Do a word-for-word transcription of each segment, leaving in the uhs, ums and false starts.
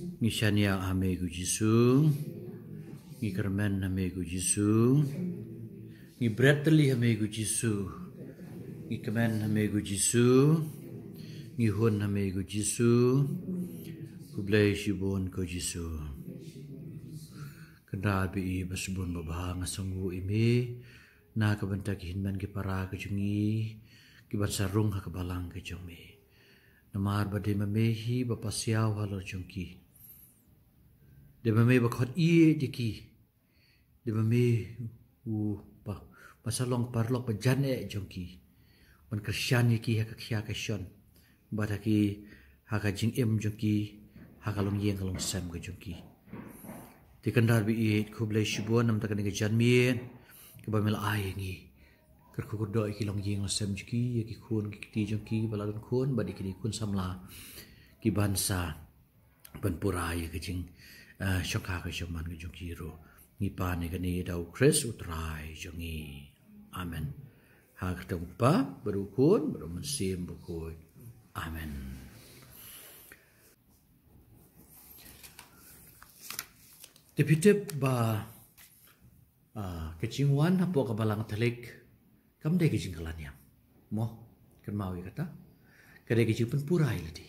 Ngi shaniah ha me ko Jisu. Ngi kyrmen ha me ko Jisu. Ngi bret tylli ha me ko Jisu. Ngi kmen ha me ko Jisu. Ngi hun ha me ko Jisu. Khublei shibun ko Jisu. Kynrad bad ïeit ba shibun babha, nga sngewnguh ïa me na ka bynta ki hynmen ki para ka jong ngi, ki ban sa rung ha ka balang ka jong me. Namar ba dei ma me hi ba pasiaw halor jong ki. Dei ma me ba khot ïeit ïa ki. Dei ma me u ba, ba sa long paralok ba jan eh jong ki. Ban kyrshan ïa ki ha ka khia ka shon. Bad ha ki, ha ka jingim jong ki, ha ka longïing ka longsem ka jong ki. Te kynrad bad ïeit, khublei shibun namar kane ka janmiet kaba me la ai ïa ngi. Kyrkhu kyrdoh ïa ki longïing longsem jong ki, ïa ki khun ki kti jong ki ba la don khun, bad ïa ki dei khun samla ki ban sa ban pura ïa ka jing, ah, shongkha ka shongman ka jong ki ruh. Ngi pan ïa kane da u Khrist u Trai jong ngi. Amen. Ha ka kyrteng u Kpa, bad u Khun, bad u Mynsiem Bakhuid. Amen. Te phi tip ba, ah, ka jingwan hapoh ka balang Katholik kam dei ka jingkylla niam. Mo, kynmaw ïa kata. Ka dei ka jingpynpura ïa lade.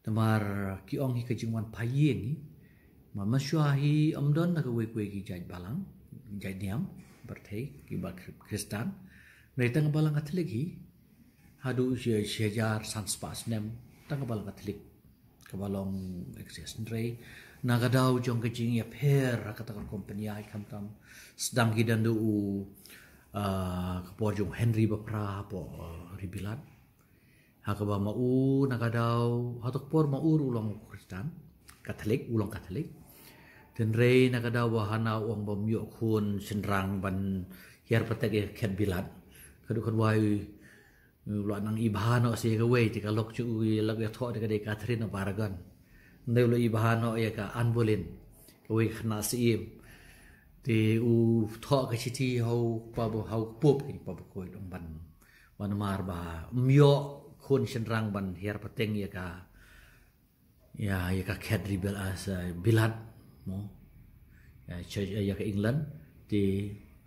Namar ki ong hi ka jingwan phai ïing hi. Ma mynshuwa hi ym don na kawei kawei ki jait balang, jait niam, pyrthei, kiba Khristan. Hynrei tang ka balang Katholik hi, haduh shi, shi hajar san spah snem, tang ka balang Katholik kaba long eksis. Hynrei na ka daw jong ka jingïapher ha kata ka rukom pynïaid, khamtam sdang ki dang da u, ah, ka por jong Henry Baphra hapoh, ah, ri Bilat. Ha kaba ma u na ka daw, ha ka por ma u ruh u long u Khristan, Katholik, u long Katholik. Hynrei na ka daw ba hana u ong ba ym ïoh khun shynrang ban hiar pateng ïa ka khet Bilat. Ka duh katwai u la nang i bha noh sa ïa kawei, te ka lok jong u, ïa lok ïathoh te ka dei Catherine of Aragon. Hynrei u la i bha noh ïa ka Anne Boleyn, kawei ka khynnah syiem. Te u thoh ka shithi ha u kpa ba, ha u Pope, kynrad bad ïeit, ong ban, ban namar ba ym ïoh khun shynrang ban hiar pateng ïa ka, ïa, ïa ka khet ri Bel-, ah, sa Bilat, mo. Ïa, cha-, ïa ka England, te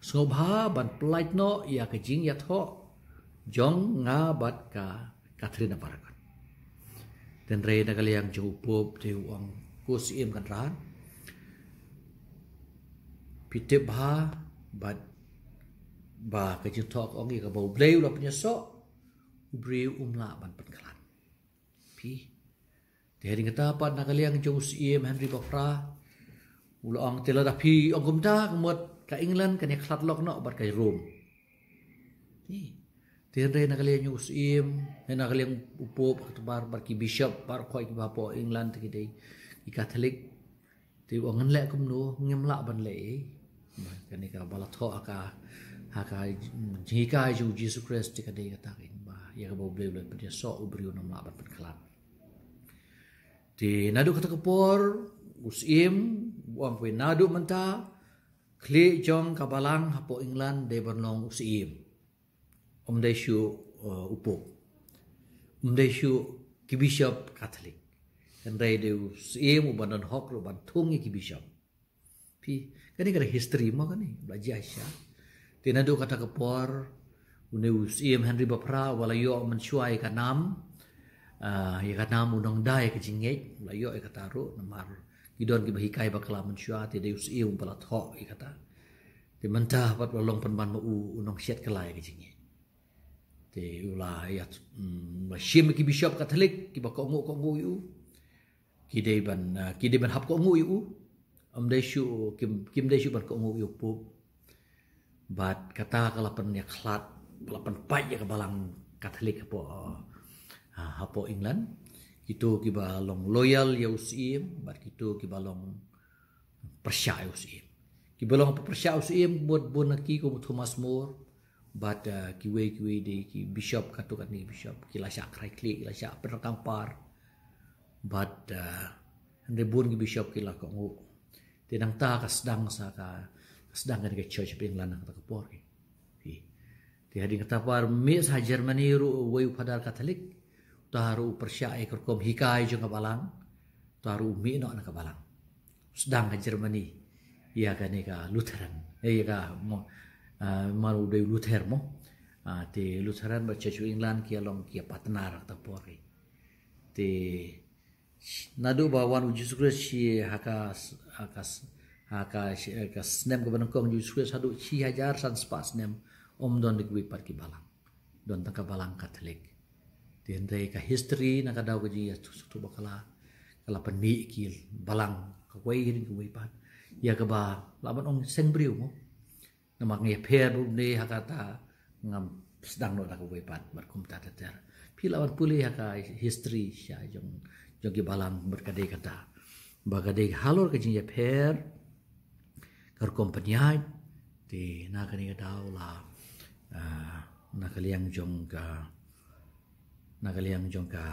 sngewbha ban pyllait noh ïa ka jingïathoh jong nga bad ka Catherine of Aragon. Hynrei na ka liang jong u Pope te u ong, ko Syiem Kynrad, phi tip bha bad ba ka jingthoh ka ong ïa kaba U Blei u la pynïasoh, u briew um lah ban pynkhlad. Phi. Te hadien kata pat na ka liang jong u Syiem Henry Baphra, u la ong te lada phi ong kumta, ka mut ka England kan ïakhlad lok noh bad ka Rome. Phi. Te hynrei na ka liang jong u Syiem, eh, na ka liang u Pope, ka tbar bad ki bishop baroh kiba hapoh England te ki dei ki Katholik. Te u ong ngan leh kumno, ngim lah ban leh ei. Kane kaba la thoh ha ka, ha ka jinghikai jong u Jisu Khrist te ka dei kata, kaba ïa kaba U Blei u la pynïasoh, u briew um lah ban pynkhlad. Te naduh kata ka por, u Syiem u ong, naduh mynta, khlieh jong ka balang hapoh England dei ban long u Syiem. Ym dei shuh, uh, u Pope. Ym dei shuh ki bishop Katholik. Hynrei dei u Syiem uban don hok ruh ban thung ïa ki bishop. Phi, kane ka dei history mo kane, ba la jia shisha. Te naduh kata ka por, une u Syiem Henry Baphra, u la ïoh mynshuwa ïa ka nam, ah, ïa ka nam u nongda ïa ka jingngeit, u la ïoh ïa kata ruh, namar ki don kiba hikai bakla mynshuwa, te dei u Syiem uba la thoh ïa kata. Te mynta pat u la long pynban ma u, u nongshet kylla ïa ka jingngeit. Te u la ïa, mm, u la shim ïa ki bishop Katholik, kiba kohnguh kohnguh ïa u. Ki dei ban, ah, ki dei ban hap kohnguh ïa u. Ym dei shuh, kim, kim dei shuh ban kohnguh ïa u Pope. Bad kata ka la pynïakhlad, ka la pynpait ïa ka balang Katholik hapoh, ah, hapoh England. Kito kiba long loyal ïa u Syiem, bad kito kiba long pyrshah ïa u Syiem. Kiba long pyrshah ïa u Syiem, bun bun na ki kum u Thomas More, bad, ah, kiwei kiwei de ki bishop katto katne ki bishop, ki la shah krai khlieh, ki la shah pynrkang par. Bad, ah, hynrei bun ki bishop ki la kohnguh. Te nangta ka sdang sa ka, ka sdang kane ka Church of England ha kata ka por ki. Te hadien kata pat mih sa Germany ruh uwei u Father Katholik, uta ruh u pyrshah ïa ka rukom hikai jong ka balang. Uta ruh u mih noh na ka balang. Sdang ha Germany ïa kane ka Lutheran, eh, ïa ka mo, ah, mar u dei Luther mo. Ah, te Lutheran bad Church of England ki ïa long ki ïa partner ha kata por hi. Te naduh ba wan u Jisu Khrist shi ha ka s-, ha ka s-, ha ka shi-, ha ka snem kaba nyngkong u Jisu Khrist haduh shi hajar san spah snem, ym don da kiwei pat ki balang. Don tang ka balang Katholik. Te hynrei ka history na ka daw ka jingïathuh sngewthuh bakla ka la pynmih ki balang kawei hadien kawei pat. Ïa kaba lah ban ong seng briew mo. Namar nga ïapher bad une ha kata ngam sdang noh da kawei pat, bad kumta ter ter. Phi lah ban pule ha ka history sha jong, jong ki balang bad ka dei kata. Ba ka dei halor ka jingïapher ka rukom pynïaid, te na kane ka daw la, ah, na ka liang jong ka, na ka liang jong ka,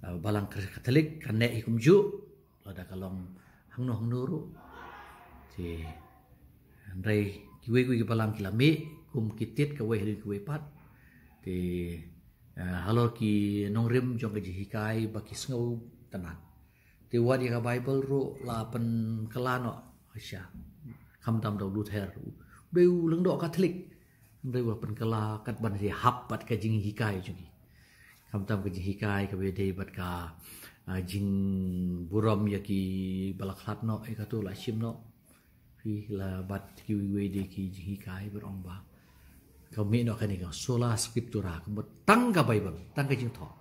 ah, balang Katholik ka neh hi kumjuh, lada ka long hangno hangno ruh. Te hynrei kiwei kiwei ki balang ki la mih kum ki tied kawei hadien kawei pat. Te, ah, halor ki nongrim jong ka jinghikai ba ki sngewtynnat. Te wat ïa ka Bible ruh la pynkylla noh shisha. Khamtam da u Luther, u dei u lyngdoh Katholik. Hynrei u la pynkylla kat ban ïahap bad ka jinghikai jong ki. Khamtam ka jinghikai kaba ïadei bad ka, ah, jingburom ïa ki ba la khlad noh, ïa katu la shim noh. Phi, la bad kiwei kiwei de ki jinghikai ba ong ba ka mih noh kane ka sola scriptura, ka mut tang ka Bible, tang ka jingthoh.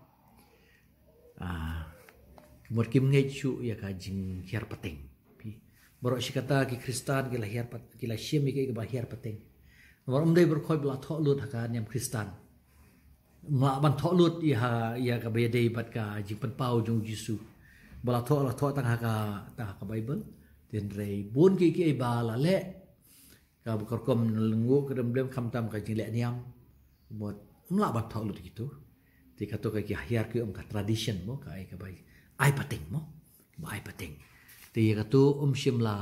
Ah, ka mut kim ngeit shuh ïa ka jinghiar pateng. Phi, baroh shi katta ki Khristan ki la hiar pat-, ki la shim ïa ka, ïa kaba hiar pateng. Namar ym dei baroh khoit ba la thoh lut ha ka niam Khristan. Ym lah ban thoh lut ïa, ïa kaba ïadei bad ka jingpynpaw jong u Jisu ba la thoh, la thoh tang ha ka, tang ha ka Bible. Te hynrei bun kiei kiei ba la leh, kaba ka rukom lyngngoh ka dang blem, khamtam ka jingleh niam, mut ym lah ban thoh lut kito. Te kato ka ki hiar ki ong ka tradition mo, ka ai kaba ai pateng mo, ba ai pateng. Te ïa kato ym shym la,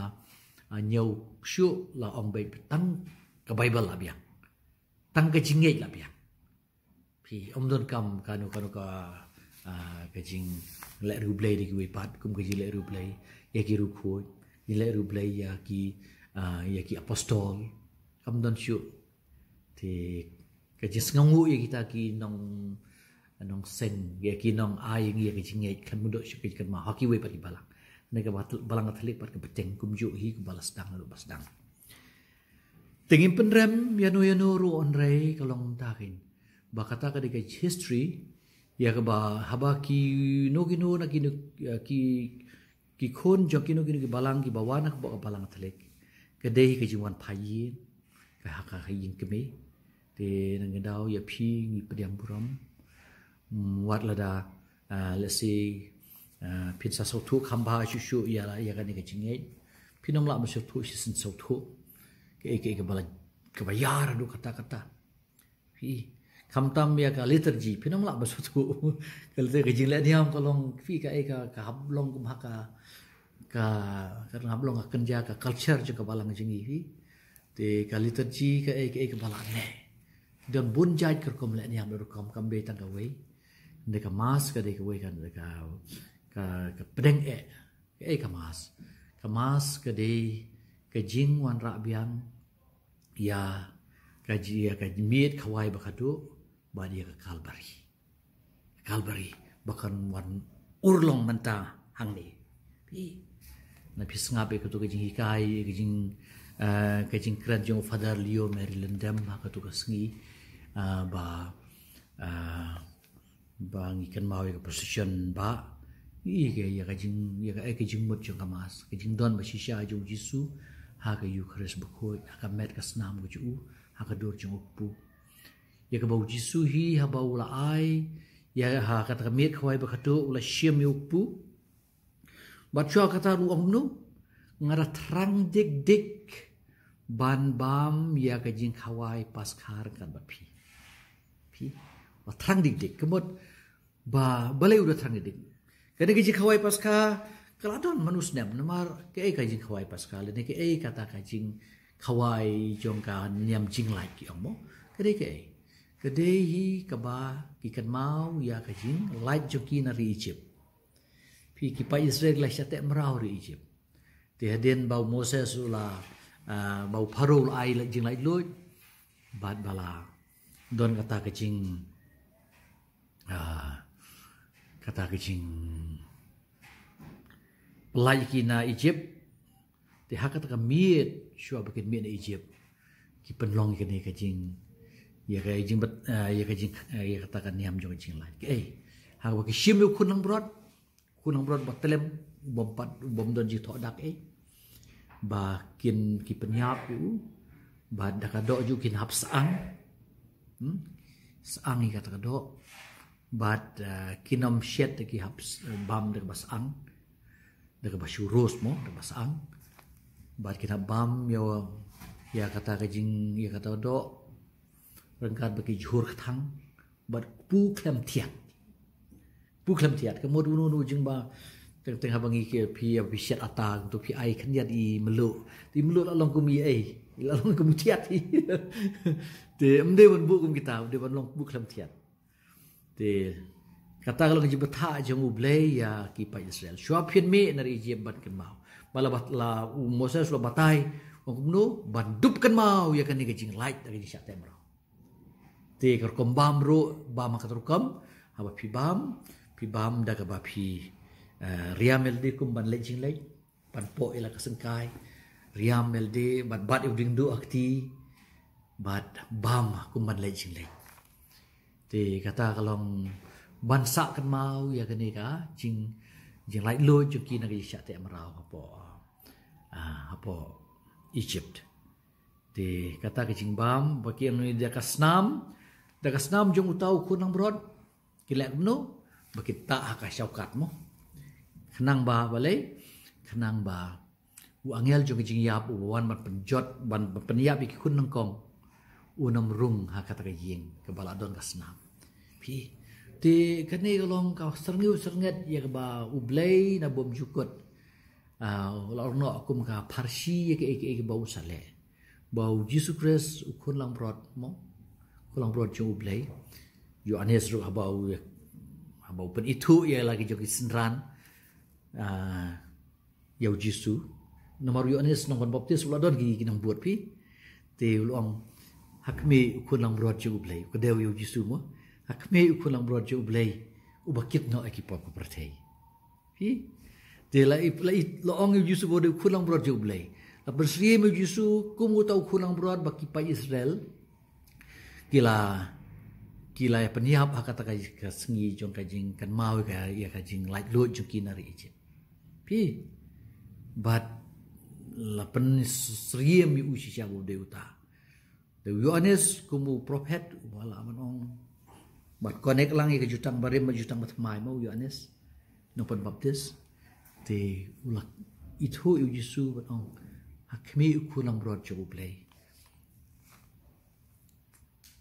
ah, ñiew shuh, la ong ba tang ka Bible la biang, tang ka jingngeit la biang. Phi, ym donkam kano kano ka, ah, ka jingleh riewblei da kiwei pat, kum ka jingleh riewblei ïa ki riewkhuid, jingleh riewblei ïa ki, ah, ïa ki apostol. Kam don shuh. Te ka jingsngewnguh ïa kita ki nong, nongseng, ïa ki nongai ïa ka jingngeit kan mudok shuh ka jingkynmaw ha kiwei pat ki balang. Ne kaba Balang Katholik pat ka bteng kumjuh hi, kaba la sdang ruh ba sdang. Te ngim pynrem ïano ïano ruh, hynrei ka long mynta kein ba kata ka dei ka history ïa kaba haba kino kino na kino, ïa ki, ki khun jong kino kino ki balang kiba wan ha kaba ka Balang Katholik, ka dei ka jingwan phai ïing, ka ha ka ïing kmie. Te nangta ïa phi ngi pdiang burom. Mm, wat lada, ah, let's say, ah, phin sa sngewthuh kham bha shuh shuh ïa la, ïa kane ka jingngeit, phin ym lah ban sngewthuh shisien sngewthuh kaei kaei kaba la, kaba ïar haduh katta katta. Phi, khamtam ïa ka liturgy phin ym lah ban sngewthuh. Ka liturgy, ka jingleh niam ka long, phi, kaei ka, ka hap long kum ha ka, ka, ka hap long ka kynja ka culture jong ka balang jong ngi, phi. Te ka liturgy kaei kaei kaba la neh. Don bun jait ka rukom leh niam, ka rukom, kam dei tang kawei. Dei ka Mass ka dei kawei kan, dei ka, ka, ka pdeng eh. Kaei ka Mass? Ka Mass ka dei ka jingwanrah biang ïa ka ji-, ïa ka miet khawai ba khatduh, bad ïa ka Kalbari. Kalbari ba kan wan urlong mynta hangne. Phi, na phi sngap ïa katu ka jinghikai, ka jing, eh, ka jingkren jong u Father Leo Mary Lyndem ha katu ka sngi, eh, ba, eh, ba ngi kynmaw ïa ka procession ba, ïa ka, ïa ka jing, ïa ka, eh, ka jingmut jong ka Mass, ka jingdon ba shisha jong u Jisu ha ka Eucharist bakhuid, ha ka met ka snam ka jong u, ha ka dur jong u Kpu. Ïa kaba u Jisu hi haba u la ai ïa, ha kata ka miet khawai ba khatduh, u la shim ïa u Kpu. Bad shuwa kata ruh u ong kumno? Nga da thrang dik dik ban bam ïa ka jingkhawai Paskha ryngkat bad phi. Phi, u da thrang dik dik. Ka mut ba balei u da thrang dik dik? Kane ka jingkhawai Paskha ka la don man u snem, namar kaei ka jingkhawai Paskha lane kaei kata ka jingkhawai jong ka niam jinglait ki ong mo? Ka dei kaei? Ka dei hi kaba ki kynmaw ïa ka jinglait jong ki na ri Egypt. Phi, ki paid Israel ki la shah teh mraw ri Egypt. Te hadien ba u Moses u la, ah, ba u Pharaoh u la ai la jinglaitluid, bad ba la don kata ka jing, ah, kata ka jing pyllait ki na Egypt. Te ha kata ka miet, shuwa ba kin miet na Egypt, ki pynlong ïa kane ka jing, ïa ka jing bat, ah, ïa ka jing, ah, ïa kata ka niam jong ka jinglait. Kaei, ha kaba ki shim ïa u khun langbrot, khun langbrot ba tlem, u bym pat, u bym don jingthoh dak ei. Ba kin, ki pynïap ïa u, bad da ka doh jong u kin hap syang. Hmm? Syang ïa kata ka doh. Bad, ah, kin ym shet, ki hap s-, bam da kaba syang. Da kaba shu roast mo, da kaba syang. Bad kin hap bam ïa, ïa kata ka jing, ïa kata ka doh. Ryngkat bad ki jhur kthang. Bad kpu khlem thiat. Kpu khlem thiat. Ka mut uno uno u jingbam. Teng teng haba ngi, ki phi, phi shet ata, to phi ai khyndiat i mluh. Te i mluh la long kum i ei. La long kum thiat i. Te ym dei ban buh kum kita, ym dei ban long kpu khlem thiat. Te kata ka long ka jingbatai jong U Blei ïa ki paid Israel. Shuwa phin mih na ri Egypt ban kynmaw. Ba la bat-, la u Moses u la batai, ong kumno, ban dup kynmaw ïa kane ka jinglait, da ka jingshah teh mraw. Te ka rukom bam ruh, bam ha kata rukom, haba phi bam, phi bam da kaba phi, eh, riam ïalade kum ban leit jingleit, ban poh ïa la ka syngkai, riam ïalade, bad bat ïa u dieng duh ha kti, bad bam kum ban leit jingleit. Te kata ka long ban sah kynmaw ïa kane ka jing, jinglaitluid jong ki na ka jingshah teh mraw hapoh, ah, hapoh Egypt. Te kata ka jingbam, ba ki ong da ka snam, da ka snam jong uta u khun langbrot, ki leh kumno, ba ki tah ha ka shawkat mo. Khnang ba balei, khnang ba u angel jong ka jingïap, uba wan ban pynjot, ban, ban pynïap ïa ki khun nyngkong, un ym rung ha kata ka ïing, kaba la don ka snam. Phi. Te kane ka long ka syrngiew syrnget ïa kaba U Blei na bymjukut, ah, u la ong noh kum ka pharshi ïa kaei kaei kaba u sa leh. Ba u Jisu Khrist u khun langbrot mo. Khun langbrot jong U Blei. Ïoannis ruh haba u, haba u pynithuh ïa la ki jong ki synran, ah, ïa u Jisu. Namar u Ïoannis nongpynbaptis u la don ki, ki nongbud phi. Te u la ong, ha khmih u khun langbrot jong U Blei. Ka dei ïa u Jisu mo. Ha khmih u khun langbrot jong U Blei. Uba kit noh ïa ki pop ka pyrthei. Phi. Te la i, la i, la ong ïa u Jisu ba u dei u khun langbrot jong U Blei. La pynsyriem ïa u Jisu kum uta u khun langbrot ba ki paid Israel. Ki la, ki la pynïap ha kata ka, ka sngi jong ka jingkynmaw ïa ka, ïa ka jinglaitluid jong ki na ri Egypt. Phi. Bad la pynsyriem ïa u shisha ba u dei uta. Te u Ïoannis kum u prophet, uba la ban ong. Bad connect lang ïa ka jutang barim, bad jutang bathymmai mo u Ïoannis. Nongpynbaptis. Te u la ithuh ïa u Jisu ban ong. Ha khmih u khun langbrot jong U Blei.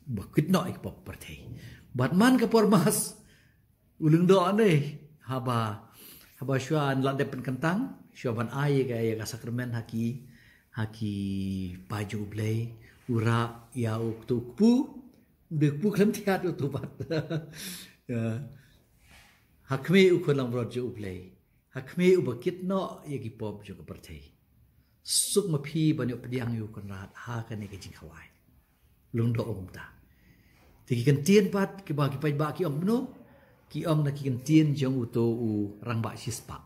Ba kit noh ïa ki pop pyrthei. Bad man ka por mass. U lyngdoh ne, haba, haba shuwa la dep pynkyntang, shuwa ban ai ïa ka, ïa ka sakramen ha ki, ha ki paid jong U Blei, u rah ïa uto u kpu, u dei u kpu khlem thiat uto pat. Ïa. Ha khmih u khun langbrot jong U Blei. Ha khmih uba kit noh ïa ki pop jong ka pyrthei. Suk ma phi ban ïoh pdiang ïa u Kynrad ha kane ka jingkhawai. Lyngdoh ong kumta. Te ki kyntien pat, kiba ki paidbah ki ong kumno, ki ong na ki kyntien jong uto u rangbah shispah.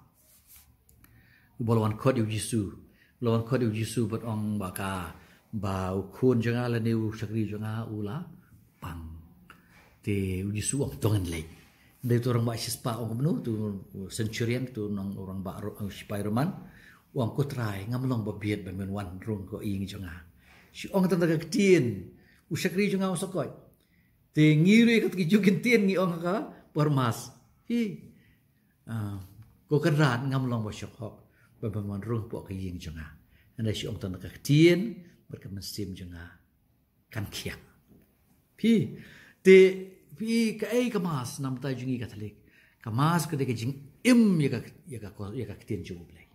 Uba la wan khot ïa u Jisu. Uba la wan khot ïa u Jisu bad ong ba ka, ba u khun jong nga lane u shakri jong nga u la pang. Te u Jisu u ong to ngin leit. Hynrei uto u rangbah shispah u ong kumno, uto u centurion, uto u nong u rangbah Ro-, u shipai Roman. U ong ko Trai, ngam long babieit ban men wan rung ha ka ïing jong nga. Shu ong tang da ka ktien, u shakri jong nga u sa koit. Te ngi ruh kat ki ju kyntien ngi ong ha ka por mass. Hi. Ah, ko Kynrad ngam long ba shoh hok. Ban men wan rung hapoh ka ïing jong nga. Hynrei shu ong tang da ka ktien, bad ka mynsiem jong nga kan khia. Phi, te, phi kaei ka mass namar jong ngi Katholik. Ka mass ka dei ka jingim ïa ka, ïa ka, ïa ka ktien jong U Blei.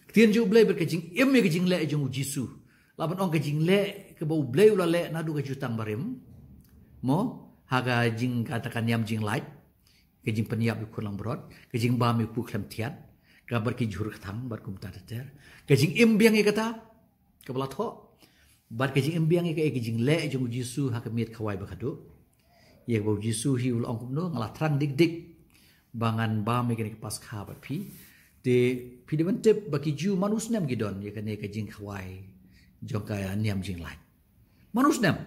Ktien jong U Blei bad ka jingim ïa ka jingleh jong u Jisu. La ban ong ka jingleh kaba U Blei u la leh naduh ka jutang barim. Mo, ha ka jing kata ka niam jinglait. Ka jingpynïap ïa u khun langbrot, ka jingbam ïa u kpu khlem thiat, ka bad ki jhur kthang bad kumta ter ter. Ka jingim biang ïa kata kaba la thoh, bad ka jingim biang ïa ka, ïa ka jingleh jong u Jisu ha ka miet khawai ba khadduh. Ïa kaba u Jisu hi u la ong kumno, nga la thrang dik dik ba ngan bam ïa kane ka Paskha bad phi. Te phi dei ban tip ba ki Jiw man u snem ki don ïa kane ka jingkhawai jong ka niam jinglait. Man u snem.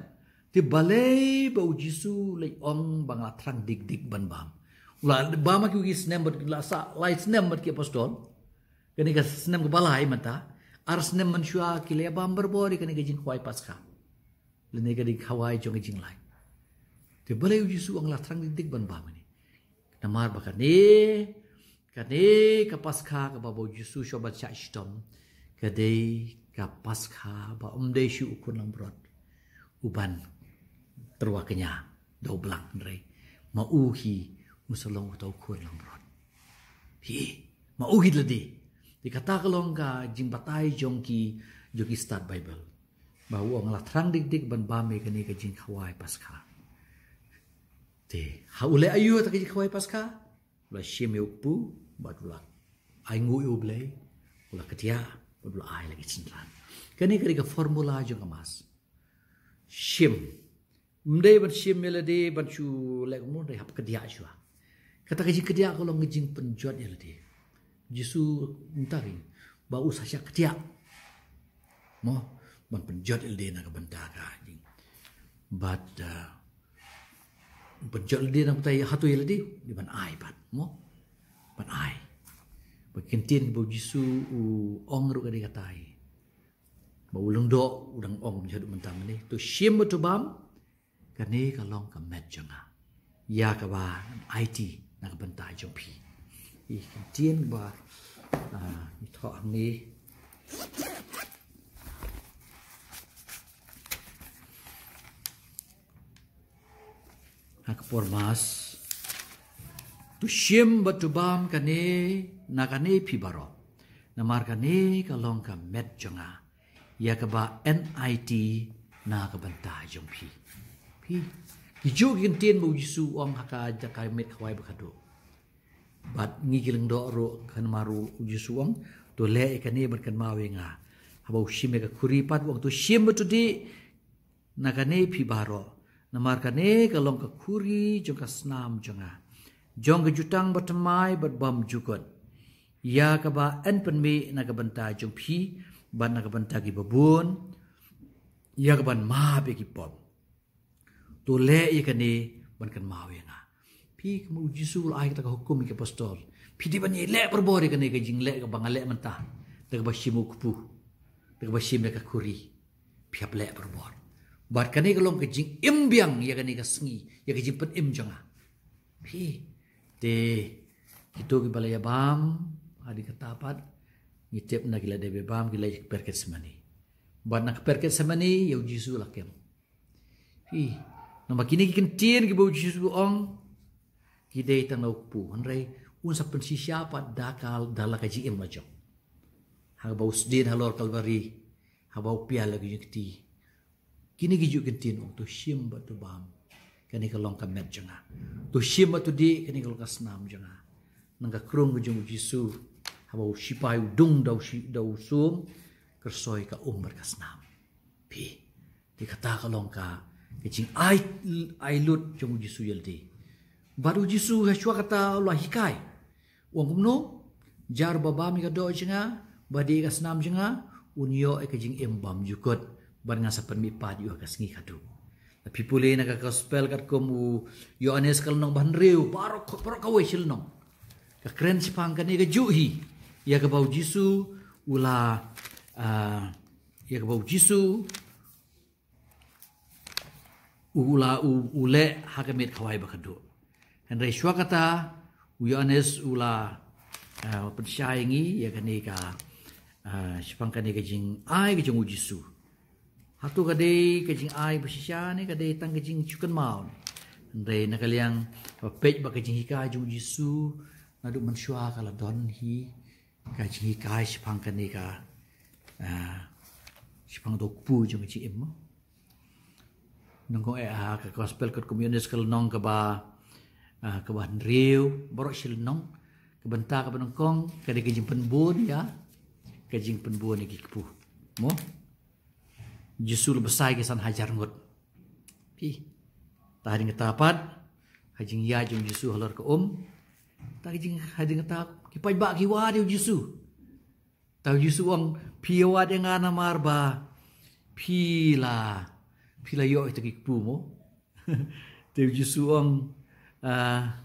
Te balei ba u Jisu u la ong ba nga la thrang dik dik ban bam? U la bam ha kiwei ki snem bad la sah lai snem bad ki apostol. Kane ka snem kaba lai mynta. Ar snem mynshuwa ki la bam barabor ïa kane ka jingkhawai Paskha lane ka jingkhawai jong ka jinglait. Te balei u Jisu u ong la thrang dik dik ban bam ïa kane? Namar ba kane, kane ka Paskha kaba u Jisu u shah ban shah shitom, ka dei ka Paskha ba um dei shuh u khun langbrot uban tyrwa kñia da u blang, hynrei ma u hi un sa long uta u khun langbrot. Hi, ma u hi lade. Te kata ka long ka jingbatai jong ki, jong ki stad Baibl. Ba u ong la thrang dik dik ban bam ïa kane ka jingkhawai Paskha. Te ha u leh aïu kata ka jingkhawai Paskha? U la shim ïa u kpu bad u la ainguh ïa u Blei, u la kdiah bad u la ai la ki synran. Kane ka dei ka formula jong ka Mass. Shim. Ym dei ban shim ïa lade ban shu leh kumno, dei hap kdiah shuwa. Kata ka jingkdiah ka long ka jingpynjot ïa lade. Jisu mynta ka ba u sa shah kdiah, mo, ban pynjot ïa lade na ka bynta ka jing. Bad, ah, pynjot ïa lade na ka bynta ïa hato ïa lade, dei ban ai bad, mo, ban ai. Ba ki ktien ba u Jisu u ong ruh ka dei katai. Ba u lyngdoh u dang ong kumjuh mynta mynne. To shim bad to bam, kane ka long ka met jong nga, ïa kaba aiti na ka bynta jong phi. Ïa ki ktien ba, ah, ngi thoh hangne ha ka por Mass. To shim bad to bam kane, na kane phi baroh. Namar kane ka long ka met jong nga, ïa kaba yn aiti na ka bynta jong phi. Phi, ki juh ki ktien ba u Jisu u ong ha ka, ha ka miet khawai ba khadduh. Bad ngi ki lyngdoh ruh, kan ma ruh u Jisu u ong, to leh ïa kane ban kynmaw ïa nga. Haba u shim ïa ka khuri pat u ong, to shim bad to dih na kane phi baroh. Namar kane ka long ka khuri jong ka snam jong nga, jong ka jutang bathymmai bad bymjukut, ïa kaba yn pynmih na ka bynta jong phi bad na ka bynta kiba bun, ïa kaban map ïa ki pop. To leh ïa kane ban kynmaw ïa nga. Phi, kumba u Jisu u la ai kata ka hukum ïa ki apostol. Phi dei ban ïaleh barabor ïa kane ka jingleh kaba nga leh mynta, da kaba shim u kpu, da kaba shim ïa ka khuri. Phi hap leh barabor. Bad kane ka long ka jingim biang ïa kane ka sngi, ïa ka jingpynim jong nga. Phi, te kito kiba la ïa bam, hadien kata pat ngi tip na ki la dep ïa bam, ki la ïa kper Gethsemane. Bad na kper Gethsemane ïa u Jisu la kem. Phi, namar kine ki ktien kiba u Jisu u ong, ki dei tang na u kpu, hynrei un sa pynshisha pat da ka, da la ka jingim la jong. Haba u sdien halor Kalbari, haba u pial la ka jingkti. Kine ki juh ki ktien u ong, to shim bad to bam, kane ka long ka met jong nga. To shim bad to dih, kane ka long ka snam jong nga. Nang ka krung ka jong u Jisu, haba u sipai u dung da u shi-, da u sum, ka rysoi ka um bad ka snam. Phi, te kata ka long ka, ka jingai, ai lut jong u Jisu ïa lade. Bad u Jisu ha shuwa kata u la hikai. U ong kumno, jar ba bam ïa ka doh jong nga, ba dih ïa ka snam jong nga, un ïoh ïa ka jingim bymjukut, bad ngan sa pynmihpat ïa u ha ka sngi khadduh. Lada phi pule na ka gospel katkum u Ïoannis ka lynnong ba hynriew, baroh, baroh kawei shi lynnong ka kren shaphang kane ka juh hi, ïa kaba u Jisu u la, ah, ïa kaba u Jisu u la, u, u leh ha ka miet khawai ba khadduh. Hynrei shuwa kata u Ïoannis u la, ah, pynshai ïa ngi ïa kane ka, ah, shaphang kane ka jingai ka jong u Jisu. Hato ka dei ka jingai ba shisha ne ka dei tang ka jingsngewkynmaw? Hynrei na ka liang ba peit ba ka jinghikai jong u Jisu naduh mynshuwa ka la don hi ka jinghikai shaphang kane ka, ah, shaphang uta u kpu jong ka jingim. Nangkong eh ha ka gospel katkum u Ïoannis ka lynnong kaba, Ah, kaba hynriew, baroh shi lynnong. Ka bynta kaba nyngkong ka dei ka jingpynbun ïa, ka jingpynbun ïa ki kpu. Mo? Jisu la bsa ïa ki san hajar ngut. Phi. Te hadien kata pat, ha jingïaid jong u Jisu halor ka um. Te ha jing, hadien kata, ki paidbah ki wad ïa u Jisu. Te u Jisu u ong, phi ïa wad ïa nga namar ba phi la, phi la ïoh ïa kita ki kpu mo. Te u Jisu u ong, ah,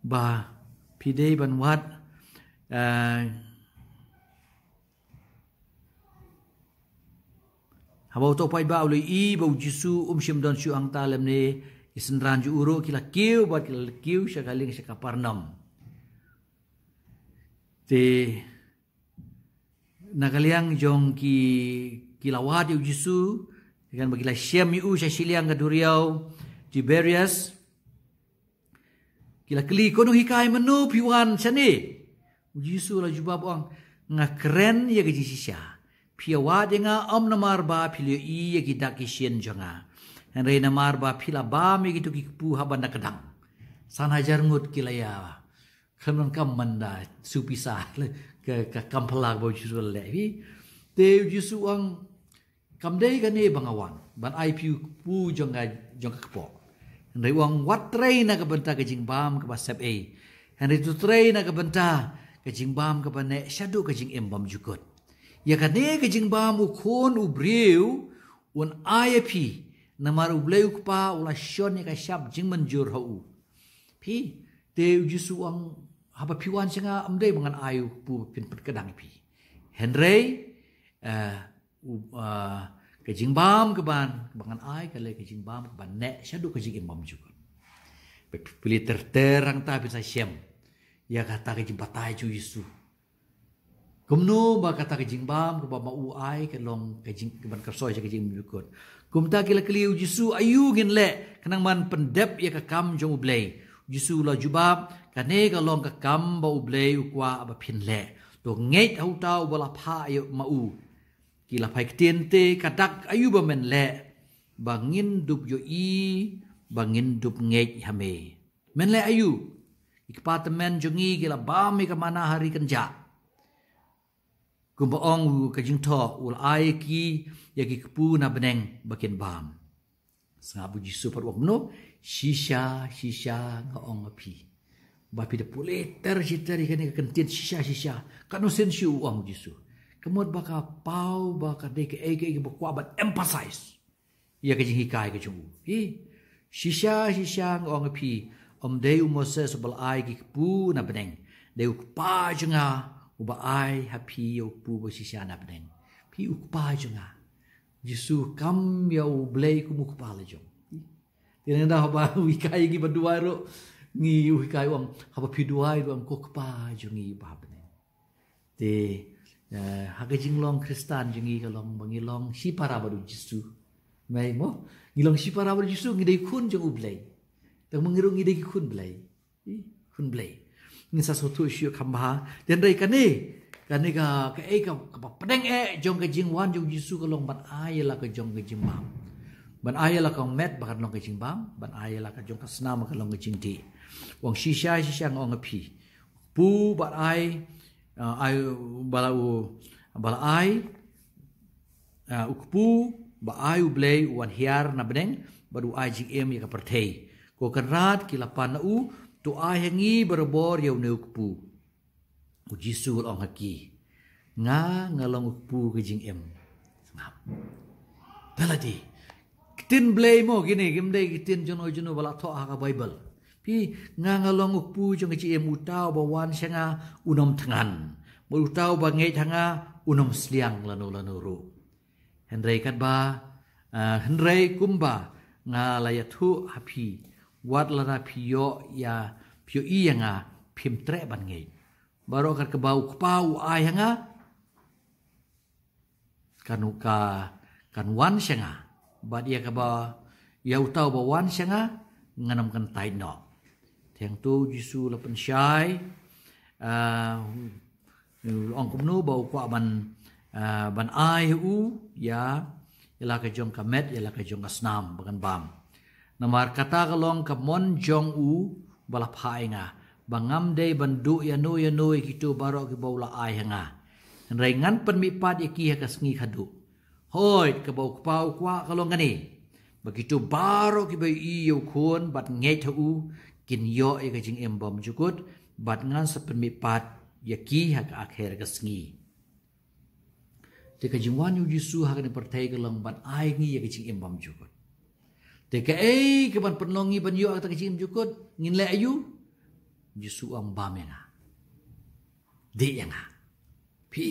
ba phi dei ban wad, ah, haba uto u paidbah u la ïohi ba u Jisu um shym don shuh hangta lymne ki synran jong u ruh, ki la kiew bad ki la kiew sha ka lieng sha Kapernaum. Te na ka liang jong ki, ki la wad ïa u Jisu, khnang ba ki la shem ïa u sha shiliang ka duriaw Tiberias. Ki la kylli, ko nonghikai, mano phi wan shane? U Jisu u la jubab u ong, nga kren ïa ka jingshisha. Phi ïa wad ïa nga ym namar ba phi la ïohi ïa ki dak ki shin jong nga, hynrei namar ba phi la bam ïa kito ki kpu haba na ka dang. San hajar ngut ki la ïa, khlem donkam ban da shu pisa ka, ka kam phylla ba u Jisu u la leh. Phi. Te u Jisu u ong, kam dei kane ba nga wan ban ai phi u kpu jong ka, jong ka kpoh. Hynrei u ong, wat trei na ka bynta ka jingbam kaba sep ei, hynrei to trei na ka bynta ka jingbam kaba neh shaduh ka jingim bymjukut. Ïa kane ka jingbam u Khun u briew un ai ïa phi, namar U Blei U Kpa u la shon ïa ka shap jingmynjur ha u. Phi. Te u Jisu u ong, haba phi wan sha nga ym dei ba ngan ai u kpu ba phin pynkdang ïa phi, hynrei, eh, u, ah, ka jingbam kaban, ba ngan ai ka lei ka jingbam kaban neh shaduh ka jingim bymjukut. Ba phi, phi la ter ter hangta, phin sa shem ïa kata ka jingbatai jong u Jisu. Kumno ba kata ka jingbam kaba ma u ai ka long ka jing, kaban kyrsoi sha ka jingim bymjukut. Kumta ki la kylli u Jisu, aïu ngin leh khnang ban pyndep ïa ka kam jong U Blei? U Jisu u la jubab, kane ka long ka kam ba U Blei u kwah ba phin leh. To ngeit ha uta uba la phah ïa ma u. Ki la phai ktien, te ka dak aïu ba men leh ba ngin dup ïohi, ba ngin dup ngeit ha me? Men leh aïu? Ki kpa tymmen jong ngi ki la bam ïa ka manna ha ri kynjah. Kumba ong u ka jingthoh, u la ai ïa ki, ïa ki kpu na bneng ba kin bam. Sngap, u Jisu pat u ong kumno? Shisha, shisha nga ong ha phi, ba phi da pule ter shi ter ïa kane ka kyntien shisha, shisha. Katno sien shu u ong u Jisu. Ka mut ba ka paw ba ka dei kaei kaei ba kwah ban emphasize ïa ka jinghikai ka jong u. Hi, shisha, shisha nga ong ha phi, ym dei u Moses uba la ai ki kpu na bneng, dei U Kpa jong nga uba ai ha phi ïa u kpu ba shisha na bneng. Phi, U Kpa jong nga. Jisu kam ïa U Blei kum U Kpa la jong. Te nangta haba u hikai ngi ba duwai ruh, ngi, u hikai u ong, haba phi duwai ruh ong, ko Kpa jong ngi ba ha bneng. Te, eh, ha ka jinglong Khristan jong ngi ka long ba ngi long shipara bad u Jisu. Mei mo, ngi long shipara bad u Jisu, ngi dei khun jong U Blei. Te mo ngi ruh ngi dei ki khun Blei. Ih, khun Blei. Ngin sa sngewthuh shuh kham bha. Te hynrei kane, kane ka, kaei ka, kaba pdeng eh jong ka jingwan jong u Jisu ka long ban ai ïa la ka jong ka jingbam. Ban ai ïa la ka met ba kan long ka jingbam, ban ai ïa la ka jong ka snam ba kan long ka jingdih. U ong shisha, shisha nga ong ha phi, u kpu ba ai, ah, ai, ba la u, ba la ai, ah, u kpu ba ai U Blei u wan hiar na bneng bad u ai jingim ïa ka pyrthei. Ko Kynrad, ki la pan na u, to ai ha ngi barabor ïa une u kpu. U Jisu u la ong ha ki, nga, nga long u kpu ka jingim. Sngap. Te lade, ktien Blei mo kine, kim dei ktien jong no jong no ba la thoh ha ka Baibl. Phi, nga, nga long u kpu jong ka jingim, uta uba wan sha nga un ym thngan, bad uta uba ngeit ha nga un ym sliang lano lano ruh. Hynrei katba, ah, hynrei kumba nga la ïathuh ha phi, wat lada phi ïoh ïa, phi ïohi ïa nga, phim treh ban ngeit. Baroh kat kaba u Kpa u ai ha nga, kan u ka, kan wan sha nga. Bad ïa kaba, ïa uta uba wan sha nga, ngan ym kyntait noh. Te hangto u Jisu u la pynshai, ah, u la ong kumno ba u kwah ban, ah, ban ai ha u ïa, ïa la ka jong ka met, ïa la ka jong ka snam ba kan bam. Namar kata ka long ka mon jong u ba la phah ïa nga, ba ngam dei ban duh ïano ïano ïa kito baroh kiba u la ai ha nga. Hynrei ngan pynmihpat ïa ki ha ka sngi khadduh. Hooid, kaba u Kpa u kwah ka long kane, ba kito baroh kiba ïohi ïa u Khun bad ngeit ha u kin ïoh ïa ka jingim bymjukut, bad ngan sa pynmihpat ïa ki ha ka akher ka sngi. Te ka jingwan ïa u Jisu ha kane ka pyrthei ka long ban ai ngi ïa ka jingim bymjukut. Te kaei kaban pynlong ngi ban ïoh ïa kata ka jingim jukut? Ngin leh aïu? U Jisu u ong, bam ïa nga, dih ïa nga. Phi,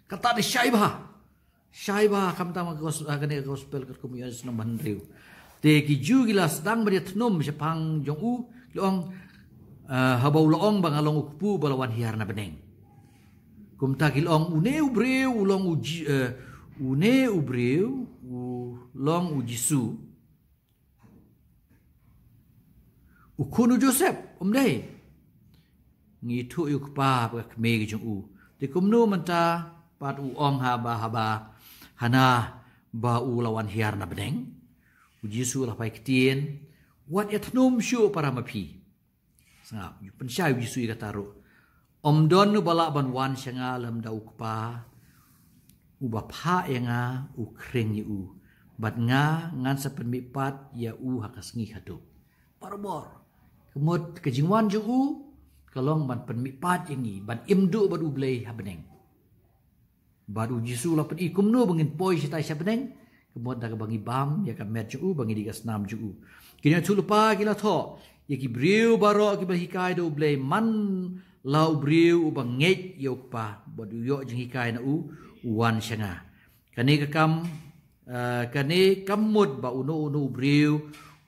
kata dei shai bha. Shai bha, khamtam ha ka gos-, ha kane ka gospel katkum u Ïoannis lynnong ba hynriew. Te ki Jiw ki la sdang ban ïathnum shaphang jong u, ki la ong, eh, haba u la ong ba nga long u Kpu ba la wan hiar na bneng. Kumta ki la ong, une u briew u long u Ji-, eh, une u briew u long u Jisu, u khun u Joseph, um dei? Ngi ithuh ïa u kpa bad ka kmie ka jong u. Te kumno mynta pat u ong haba, haba hana ba u la wan hiar na bneng? U Jisu u la phai ktien, wat ïathnum shuh para ma phi. Sngap, pynshai u Jisu ïa kata ruh. Ym don uba lah ban wan sha nga lymda u Kpa uba phah ïa nga u khring ïa u. Bad nga ngan sa pynmihpat ïa u ha ka sngi khadduh. Barabor. Ka mut ka jingwan jong u ka long ban pynmihpat ïa ngi ban im duh bad u Blei ha bneng. Bad u Jisu u la pyni kumno ba ngin poi shatai sha bneng, ka mut da kaba ngi bam ïa ka met jong u, ba ngi dih ka snam jong u. Ki nongïathuhlypa ki la thoh, ïa ki briew baroh kiba hikai da u Blei man la u briew uba ngeit ïa u Kpa bad u ïoh jinghikai na u, u wan sha nga. Kane ka kam, eh, kane kam mut ba uno uno u briew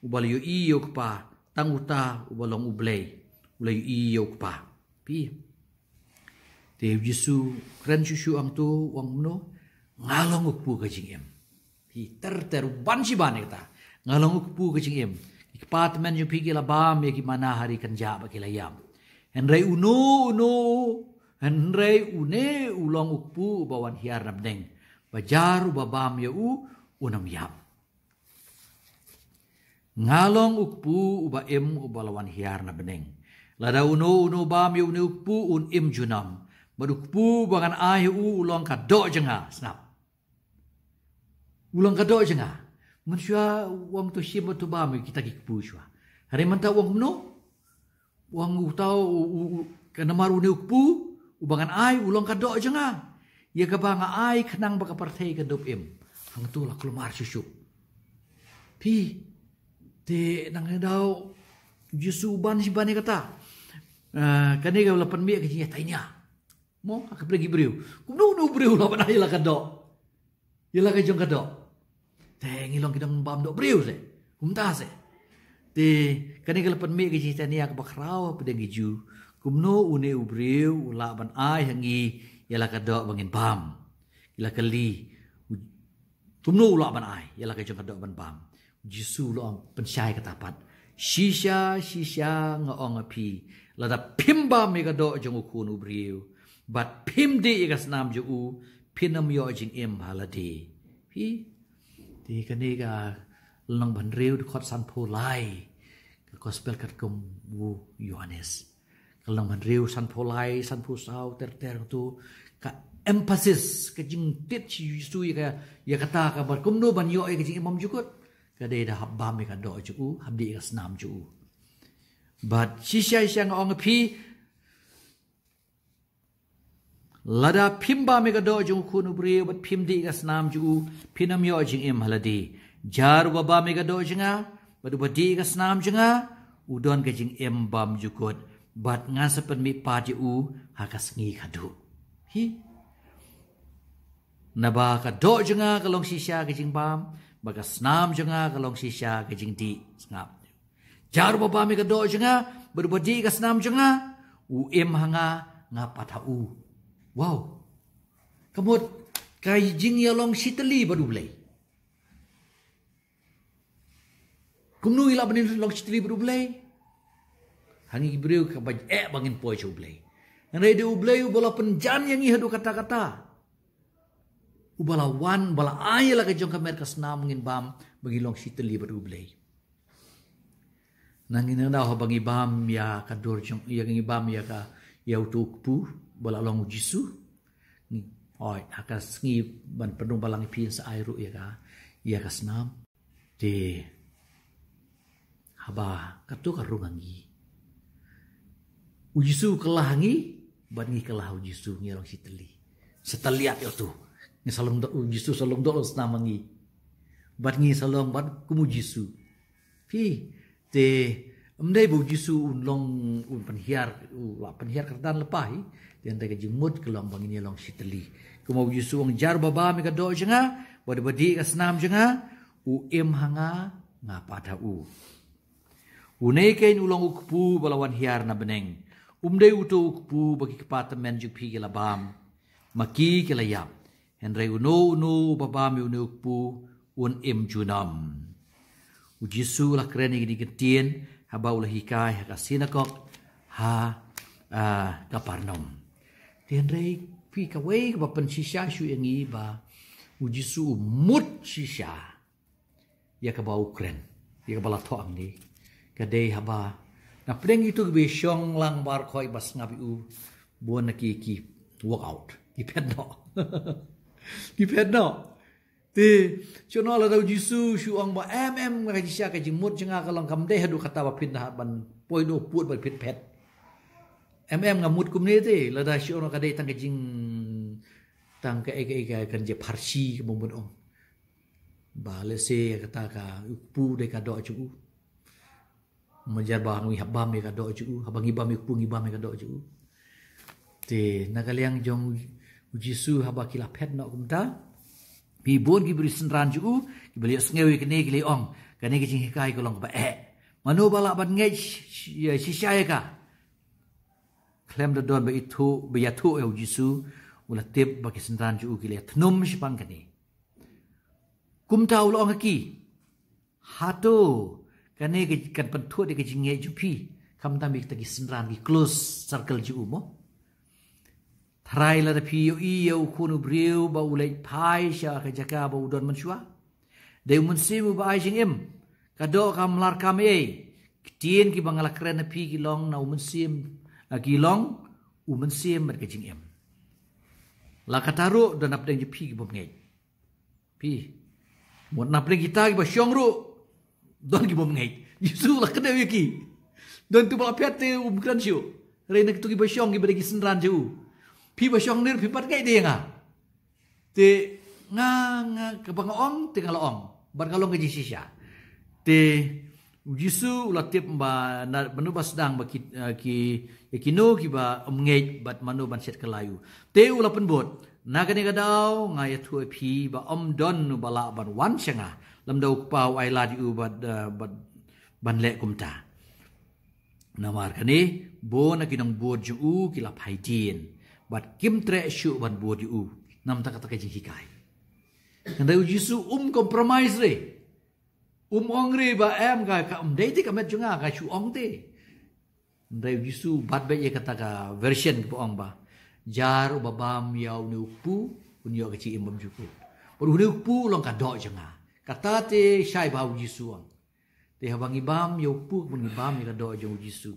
uba la ïohi ïa u Kpa, tang uta uba long u Blei u la ïohi ïa u Kpa. Phi. Te u Jisu kren shuh shuh hangto, u ong kumno? Nga long u kpu ka jingim. Phi, ter ter, u ban shi ban ïa kata. Nga long u kpu ka jingim. Ki kpa tymmen jong phi ki la bam ïa ki manna ha ri kynjah bad ki la ïap. Hynrei uno uno, hynrei une u long u kpu uba wan hiar na bneng, ba jar uba bam ïa u, un ym ïap. Nga long u kpu uba im uba la wan hiar na bneng. Lada uno uno u bam ïa une u kpu un im junom. Bad u kpu ba ngan ai ha u u long ka doh jong nga. Sngap. U long ka doh jong nga. Mynshuwa u ong to shim bad to bam ïa kita ki kpu shuwa. Hynrei mynta u ong kumno? U ong uta u, u, u, ka namar une u kpu uba ngan ai u long ka doh jong nga, ïa kaba nga ai khnang ba ka pyrthei kan dup im. Hangto la kulmar shuh shuh. Phi, te nang daw u Jisu u ban shi ban ïa kata. Ah, kane ka la pynmih ka jingïatainia. Mo, ha ka pyrthei ki briew. Kumno une u briew u lah ban ai ïa la ka doh? Ïa la ka jong ka doh. Te ngi long ki nongbam doh briew se. Kumta se. Te kane ka la pynmih ka jingïatainia kaba khraw ha pdeng ki Jiw. Kumno une u briew u lah ban ai ha ngi ïa la ka doh ba ngin bam? Ki la kylli. Kumno u lah ban ai ïa la ka jong ka doh ban bam? U Jisu u la ong, pynshai kata pat. Shisha shisha nga ong ha phi, lada phim bam ïa ka doh jong u Khun u briew bad phim dih ïa ka snam jong u, phin ym ïoh jingim ha lade. Phi. Te kane ka lynnong ba hynriew, dkhot sanphew lai, ka gospel katkum u Ïoannis. Ka lynnong ba hynriew, sanphew lai, sanphew saw, ter ter tu, ka emphasis, ka jingtied shi Jisu ïa ka, ïa kata kaba kumno ban ïoh ïa ka jingim bymjukut. Ka dei da hap bam ïa ka doh jong u, hap dih ïa ka snam jong u. Bad shisha shisha nga ong ha phi, lada phim bam ïa ka doh jong u Khun u briew bad phim dih ïa ka snam jong u, phin ym ïoh jingim ha lade. Jar uba bam ïa ka doh jong nga bad uba dih ïa ka snam jong nga, u don ka jingim bymjukut, bad ngan sa pynmihpat ïa u ha ka sngi khadduh. Hi. Naba ka doh jong nga ka long shisha ka jingbam, bad ka snam jong nga ka long shisha ka jingdih. Sngap. Jar uba bam ïa ka doh jong nga bad uba dih ïa ka snam jong nga, u im ha nga, nga pat ha u. Wow. Ka mut ka jingïalong shitylli bad u Blei. Kumno ngi lah ban long shitylli bad u Blei? Ha ngi ki briew kaba eh ba ngin poi sha u Blei. Hynrei dei u Blei uba la pynjan ïa ngi haduh katta katta. Uba la wan, uba la ai ïa la ka jong ka met ka snam ngin bam, ba ngin long shitylli bad u Blei. Na ngi nang daw haba ngi bam ïa ka dur jong, ïa ngi bam ïa ka, ïa uto u kpu ba la long u Jisu. Ngi, oi, ha ka sngi ban pyndonkam balang ïa phi sa ai ruh ïa ka, ïa ka snam. Te haba kato ka rung ha ngi, u Jisu u kylla ha ngi, bad ngi kylla ha u Jisu, ngi long shi tylli. Sa tylli ïa uto. Ngi sa long doh, u Jisu sa long doh long snam ha ngi. Bad ngi sa long bad kum u Jisu. Phi, te, ym dei ba u Jisu un long, un pynhiar, u la pynhiar kyrdan lypa hi. Te hynrei ka jingmut ka long ba ngin ïa long shi tylli. Kumba u Jisu u ong, jar ba bam ïa ka doh jong nga bad ba dih ïa ka snam jong nga, u im ha nga, nga pat ha u. Une keiñ u long u kpu ba la wan hiar na bneng. Um dei uto u kpu ba ki kpa tymmen jong phi ki la bam, ma ki ki la ïap. Hynrei uno uno uba bam ïa une u kpu un im junom. U Jisu u la kren ïa kine ki ktien haba u la hikai ha ka synagog ha, ah, Kapernaum. Te hynrei phi, kawei kaba pynshisha shuh ïa ngi ba u Jisu u mut shisha ïa kaba u kren, ïa kaba la thoh hangne. Ka dei haba na pdeng kito kiba shong lang baroh khoit ba sngap ïa u, bun na ki ki walk out, ki phet noh. Ki phet noh. Te shu ong, lada u Jisu shu ong ba em em, nga ka jingshisha, ka jingmut jong nga ka long, kam dei haduh katta ba phin da ban poi noh pud ba phin phet. Em em, nga mut kumne te. Lada shu ong ka dei tang ka jing, tang ka, ka, ka, ka, kan je pharshi ka mut ong. Ba lehse kata ka u kpu dei ka doh jong u. Majar ba ngi hap bam ïa ka doh jong u, haba ngi bam ïa u kpu ngi bam ïa ka doh jong u. Te na ka liang jong u Jisu haba ki la phet noh kumta, phi, bun ki briew synran jong u kiba la ïohsngew ïa kane ki la ong, kane ka jinghikai ka long kaba eh. Mano ba lah ban ngeit sh-, sh-, ïa shisha ïa ka? Khlem da don ba ithuh, ba ïathuh ïa u Jisu, u la tip ba ki synran jong u ki la ïathnum shaphang kane. Kumta u la ong ha ki, hato kane ka kan pynthut ïa ka jingngeit jong phi, khamtam ïa kita ki synran, ki close circle jong u mo? Tharai lada phi ïohi ïa u Khun u briew ba u leit phai sha ka jaka ba u don mynshuwa. Dei u Mynsiem uba ai jingim. Ka doh kam larkam ei ei. Ki ktien kiba nga la kren ha phi ki long na u Mynsiem, ah, ki long u Mynsiem bad ka jingim. La katta ruh don na pdeng jong phi ki bym ngeit. Phi, mut na pdeng kita kiba shong ruh don ki bym ngeit. Jisu la kdew ïa ki. Don tu ba la phet te um kren shuh. Hynrei na kitu kiba shong kiba dei ki synran jong u, phi ba shong ne ruh phi pat ngeit de ïa nga. Te nga, nga, kaba nga ong te nga la ong, bad ka long ka jingshisha. Te u Jisu u la tip ba na, mano ba sdang ba ki, eh, ki, ïa kino kiba ym ngeit bad mano ban shet kylla ïa u. Te u la pynbud, na kane ka daw nga ïathuh ïa phi ba ym don uba lah ban wan sha nga lymda u Kpa u ai lad ïa u bad, eh, bad ban leh kumta. Namar kane, bun na ki nongbud jong u ki la phai dien bad kim treh shuh ban bud ïa u. Namar kata ka jinghikai. Hynrei u Jisu um compromise re. Um ong re ba em, ka, ka ym dei te ka met jong nga, ka shu ong te. Hynrei u Jisu bat beit ïa kata ka version kaba ong ba, jar uba bam ïa une u kpu un ïoh ka jingim bymjukut. Bad une u kpu u long ka doh jong nga. Kata te shai ba u Jisu ong. Te haba ngi bam ïa u kpu, ngi bam ïa ka doh jong u Jisu.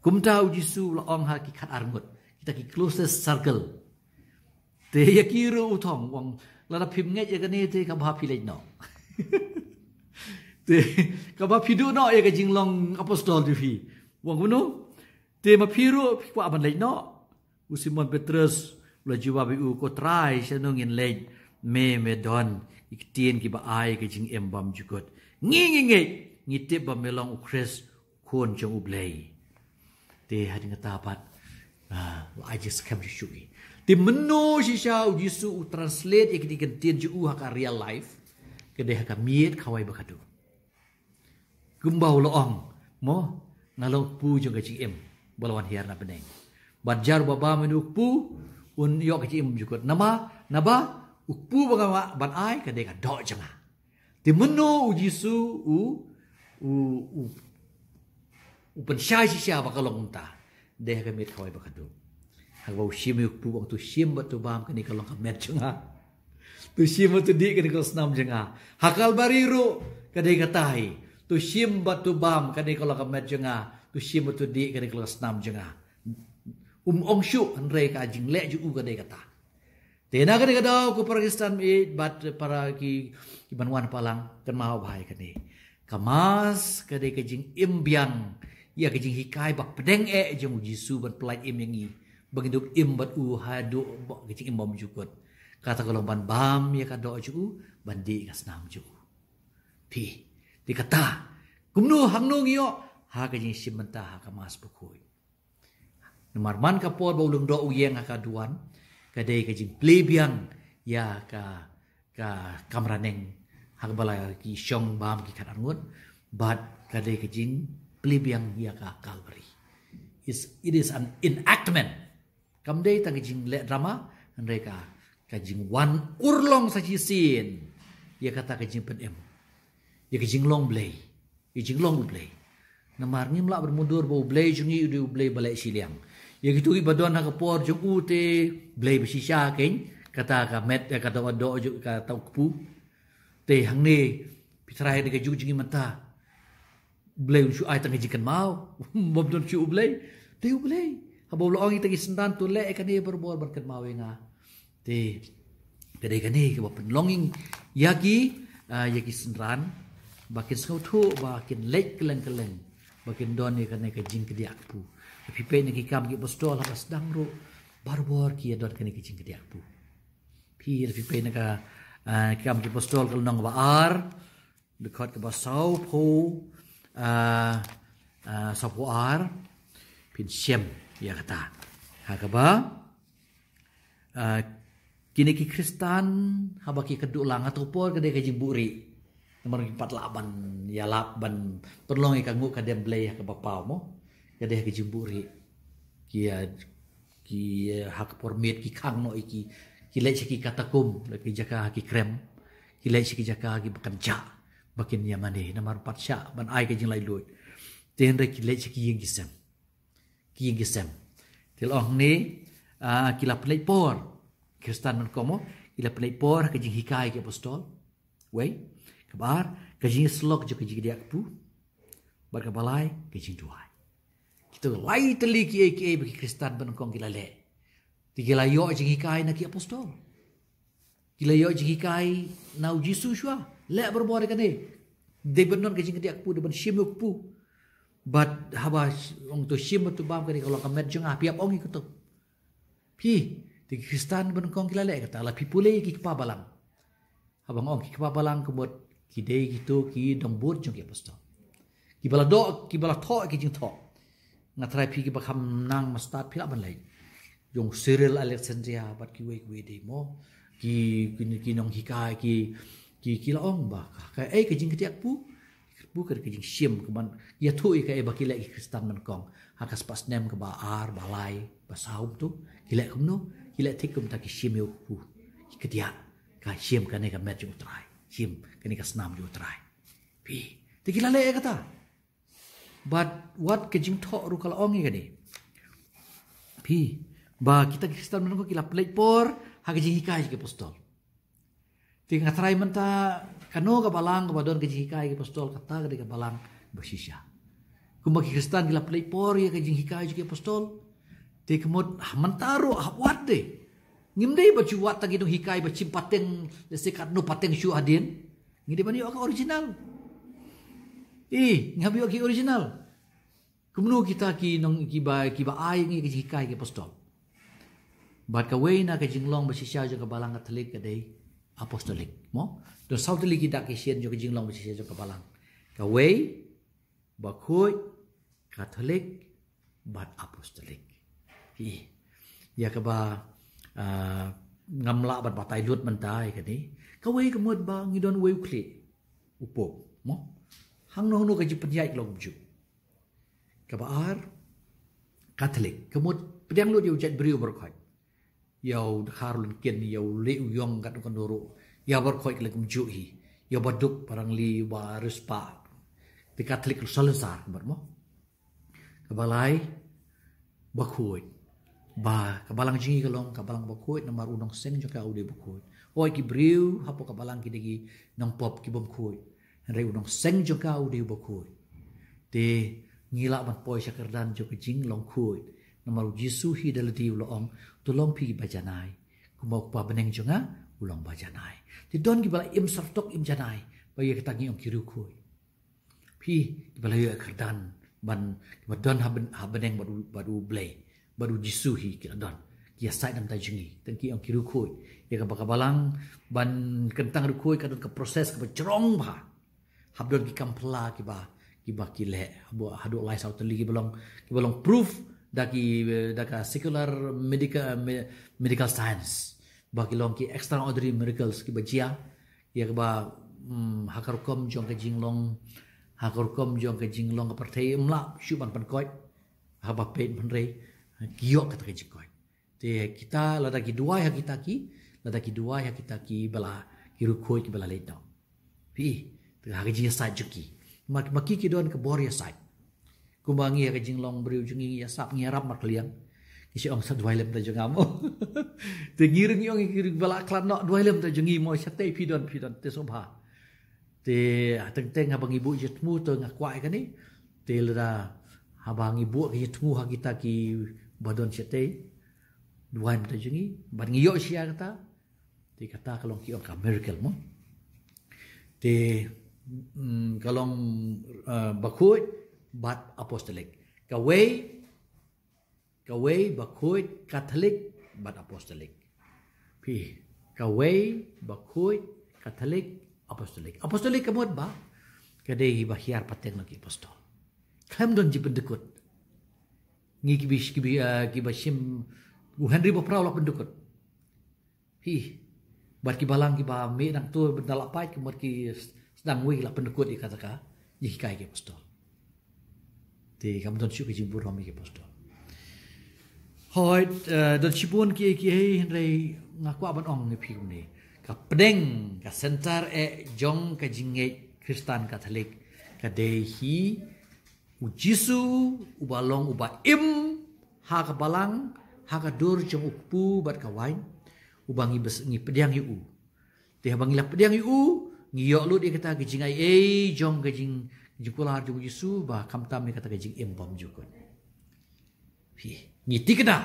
Kumta u Jisu u la ong ha ki khatar ngut, kita ki closest circle. Te ïa ki ruh u thong, u ong, lada phim ngeit ïa kane te kaba phi leit noh. Te kaba phi duh noh ïa ka jinglong apostol jong phi. U ong kumno? Te ma phi ruh phi kwah ban leit noh? U Simon Petrus u la jubab ïa u, ko Trai, shano ngin leit? Me, me don ki ktien kiba ai ka jingim bymjukut. Ngi, ngi ngeit, ngi tip ba me long u Khrist, Khun jong U Blei. Te hadien kata pat, ah, la ai jingskhem shuh shuh. Te mynno shisha u Jisu u translate ïa kine ki ktien jong u ha ka real life, ka dei ha ka miet khawai ba khatduh. Kumba u la ong, mo, nga long u kpu jong ka jingim ba la wan hiar na bneng. Bad jar uba bam ïa une u kpu un ïoh ka jingim bymjukut. Namar, naba u kpu ba nga wan ban ai ka dei ka doh jong nga. Te mynno u Jisu u, u, u, u pynshai shisha ba ka long kumta. Dei ha ka miet khawai ba khatduh. Haba u shim ïa u kpu, u ong, to shim bad to bam, kane ka long ka met jong nga. To shim bad to dih, kane ka long snam jong nga. Ha Kalbari ruh ka dei kata hi. To shim bad to bam, kane ka long ka met jong nga. To shim bad to dih, kane ka long ka snam jong nga. Um ong shuh, hynrei ka jingleh jong u ka dei kata. Te na kane ka daw, ko para Khristan, eh, bad para ki, ki ban wan palang, kynmaw bha ïa kane. Ka Mass ka dei ka jingim biang ïa ka jinghikai ba pdeng eh jong u Jisu ban pyllait im ïa ngi. Ba ngin dup im bad u haduh ba ka jingim bymjukut. Kata ka long ban bam ïa ka doh jong u, ban dih ka snam jong u. Phi, te kata, kumno hangno ngi ïoh, ha ka jingshim bynta ha ka Mass bakhuid. Namar man ka por ba u lyngdoh u ïeng ha ka duwan, ka dei ka jingplie biang ïa ka, ka kamra neng, ha kaba la ki shong bam ki khatar ngut, bad ka dei ka jingplie biang ïa ka Calvary. Is, it is an enactment. Kam dei tang ka jingleh drama, hynrei ka, ka jingwan urlong sa shisien ïa kata ka jingpynim, ïa ka jinglong Blei, ïa ka jinglong U Blei. Namar ngim lah ban mutdur ba U Blei jong ngi u dei U Blei ba leh shiliang. Ïa kito kiba don ha ka por jong u te Blei ba shisha keiñ, kata ka met, eh, kata ka doh jong, kata u kpu. Te hangne, phi tharai ha ka juk jong ngi mynta, Blei un shu ai tang ka jingkynmaw. Bym don shuh U Blei. Te U Blei, haba u la ong ïa kita ki synran, to leh ïa kane barabor ban kynmaw ïa nga. Te ka dei kane kaba pynlong ïa ki, ah, ïa ki synran, ba kin sngewthuh, ba kin leit kylleng kylleng, ba kin don ïa kane ka jingkdiah kpu. Phi peit na ki Kam ki Apostol, haba sdang ruh, barabor ki ïa don kane ka jingkdiah kpu. Phi, phi peit na ka, ah, Kam ki Apostol ka lynnong ba ar, dkhot kaba sawphew, ah, ah, sawphew ar, phin shem ïa kata. Ha kaba, ah, kine ki Khristan, haba ki kynduh lang, ha kato ka por ka dei ka jingbuhrieh. Namar kim pat lah ban ïalap, ban pynlong ïa ka nguh ka dem Blei ha kaba paw mo. Ka dei ka jingbuhrieh. Ki, ah, ki, eh, ha ka por miet ki khang noh ïa ki, ki leit sha ki katakum, la ki jaka ha ki krem, ki leit sha ki jaka kiba kynjah, ba kin ïa mane, namar pat shah ban ai ka jinglaitluid. Te hynrei ki leit sha ki ïing ki sem, ki ïing ki sem. Te la ong hangne, ah, ki la pynleit por, Khristan nyngkong mo, ki la pynleit por ha ka jinghikai ki Apostol. Wei, kaba ar, ka jingïasyllok jong ka jingkdiah kpu, bad kaba lai, ka jingduwai. Kito lai tylli kiei kiei ba ki Khristan ba nyngkong ki la leh. Te ki la ïoh jinghikai na ki Apostol. Ki la ïoh jinghikai na u Jisu shuwa. Leh barabor ïa kane. Dei ban don ka jingkdiah kpu, dei ban shim ïa u kpu. Bad haba ong to shim bad to bam, kane ka long ka met jong nga, phi hap ong ïa kato. Phi, te ki Khristan ba nyngkong ki la leh kata, la phi pule ïa ki kpa balang. Haba nga ong ki kpa balang, ka mut ki dei kito ki dongbud jong ki Apostol. Kiba la doh, kiba la thoh ki jingthoh. Nga tharai phi kiba kham nang mastad phi lah ban leit. Jong Cyril Alexandria bad kiwei kiwei de mo. Ki, ki, ki nonghikai, ki, ki, ki la ong ba ka, kaei ka jingkdiah kpu, kpu ka, ka jingshim, ka ban ïathuh ïa kaei ba ki leh ki Khristan ba nyngkong. Ha ka spah snem kaba ar, ba lai, ba saw to, ki leh kumno, ki leh thik kumta, ki shim ïa u kpu, ki kdiah, ka shim kane ka met jong U Trai, shim kane ka snam jong U Trai. Phi, te ki la leh ïa kata. Bad wat ka jingthoh ruh ka la ong ïa kane. Phi, ba kita ki Khristan ba nyngkong ki la pynleit por ha ka jinghikai ki Apostol. Te nga tharai mynta, kano ka balang kaba don ka jinghikai ki Apostol, kata ka dei ka balang ba shisha. Kumba ki Khristan ki la pynleit por ïa ka jinghikai ki Apostol. Te ka mut, ha, mynta ruh, ha, wat de. Ngim dei ban shu wad tang ki nonghikai ba shim pateng, lehse katno pateng shuh hadien. Ngi dei ban ïoh ka original. Eh, ngi hap ïoh ki original. Kumno kita ki nong, kiba, kiba ai ngi ka jinghikai ki Apostol. Bad kawei na ka jinglong ba shisha jong ka Balang Katholik ka dei Apostolic. Mo? Don saw tylli ki dak ki shin jong ka jinglong ba shisha jong ka Balang. Kawei, Bakhuid, Katholik, bad Apostolic. Ïa kaba, ah, ngam lah ban batai lut mynta ïa kane. Kawei ka mut ba ngi don uwei u khlieh, u Pope, mo? Hangno hangno ka jingpynïaid ka long kumjuh. Kaba ar, Katholik, ka mut pdiang lut ïa u jait briew baroh khoit. Ïa u dkhar u lyngkien, ïa u lieh u ïong katno katno ruh. Ïa baroh khoit ka long kumjuh hi. Ïa u baduk, ba rangli, ba riewspah. Te Katholik ka long salonsar, ka mut mo. Kaba lai, Bakhuid. Ba, ka Balang jong ngi ka long ka Balang Bakhuid, namar u nongseng jong ka u dei bakhuid. Hooid ki briew hapoh ka Balang ki dei ki nongpop ki bym khuid. Hynrei u nongseng jong ka u dei u bakhuid. Te ngi lah ban poi sha kyrdan jong ka jinglong khuid. Namar u Jisu hi da lade u la ong, to long phi kiba janai, kumba u Kpa bneng jong nga u long ba janai. Te don kiba la im syrtok im janai, ba ïa kata ngi ong ki riewkhuid. Phi, kiba la ïoh kyrdan ban, kiba don ha byn-, ha bneng bad u, bad u Blei, bad u Jisu hi ki la don. Ki ïasaid na bynta jong ngi, tang ki ong ki riewkhuid. Ïa kaba ka balang ban kyntang riewkhuid ka don ka proses kaba jrong bha. Hap don ki kam phylla kiba, kiba ki leh. Haduh, haduh lai saw tylli kiba long, kiba long proof da ki, da ka secular medical, me-, medical science. Ba ki long ki extraordinary miracles kiba jia. Ïa kaba, mm, ha ka rukom jong ka jinglong, ha ka rukom jong ka jinglong ka pyrthei ym lah shuh ban pynkoit. Haba peit hynrei ki ïoh kata ka jingkoit. Te kita lada ki duwai ha kita ki, lada ki duwai ha kita kiba la, ki riewkhuid kiba la leit noh. Phi, te ha ka jingïasaid jong ki. Ma, ma ki ki don ka bor ïasaid. Kumba ngi ha ka jinglong briew jong ngi, ngi ïasap, ngi ïarap markylliang. Ngi shu ong sa duwai lem da jong nga mo. Te ngi ruh ngi ong ïa ki riewkhuid ba la khlad noh, duwai lem da jong ngi mo, shatei phi don, phi don, te sngewbha. Te, ah, teng teng haba ngi buh ïa thmu to nga kwah ïa kane. Te lada haba ngi buh ïa thmu ha kita kiba don shatei, duwai mynta jong ngi, bad ngi ïoh shisha kata. Te kata ka long ki ong ka miracle mo. Te, mm, ka long, eh, bakhuid bad apostolic. Kawei, kawei, bakhuid, Catholic bad apostolic. Phi, kawei, bakhuid, Catholic, apostolic. Apostolic ka mut ba ka dei ba hiar pateng na ki apostol. Khlem don jingpyndykut. Ngi kiba, kiba, eh, kiba shim u Henry ba phra u la pyndykut. Phi, bad ki balang kiba mih nangta ban da la pait, ki mut ki sdang wei la pyndykut ïa kata ka jinghikai ki apostol. Te kam don shuh ka jingburom ïa ki apostol. Hooid, eh, don shibun kiei kiei, hynrei nga kwah ban ong ïa phi kumne. Ka pdeng, ka center eh jong ka jingngeit Khristan Katholik ka dei hi u Jisu, uba long uba im ha ka balang, ha ka dur jong u kpu bad ka wain, uba ngi bes-, ngi pdiang ïa u. Te haba ngi la pdiang ïa u, ngi ïoh lut ïa kata ka jingaiei jong ka jing, jingkular jong u Jisu, ba khamtam ïa kata ka jingim bymjukut. Phi, ngi tikna.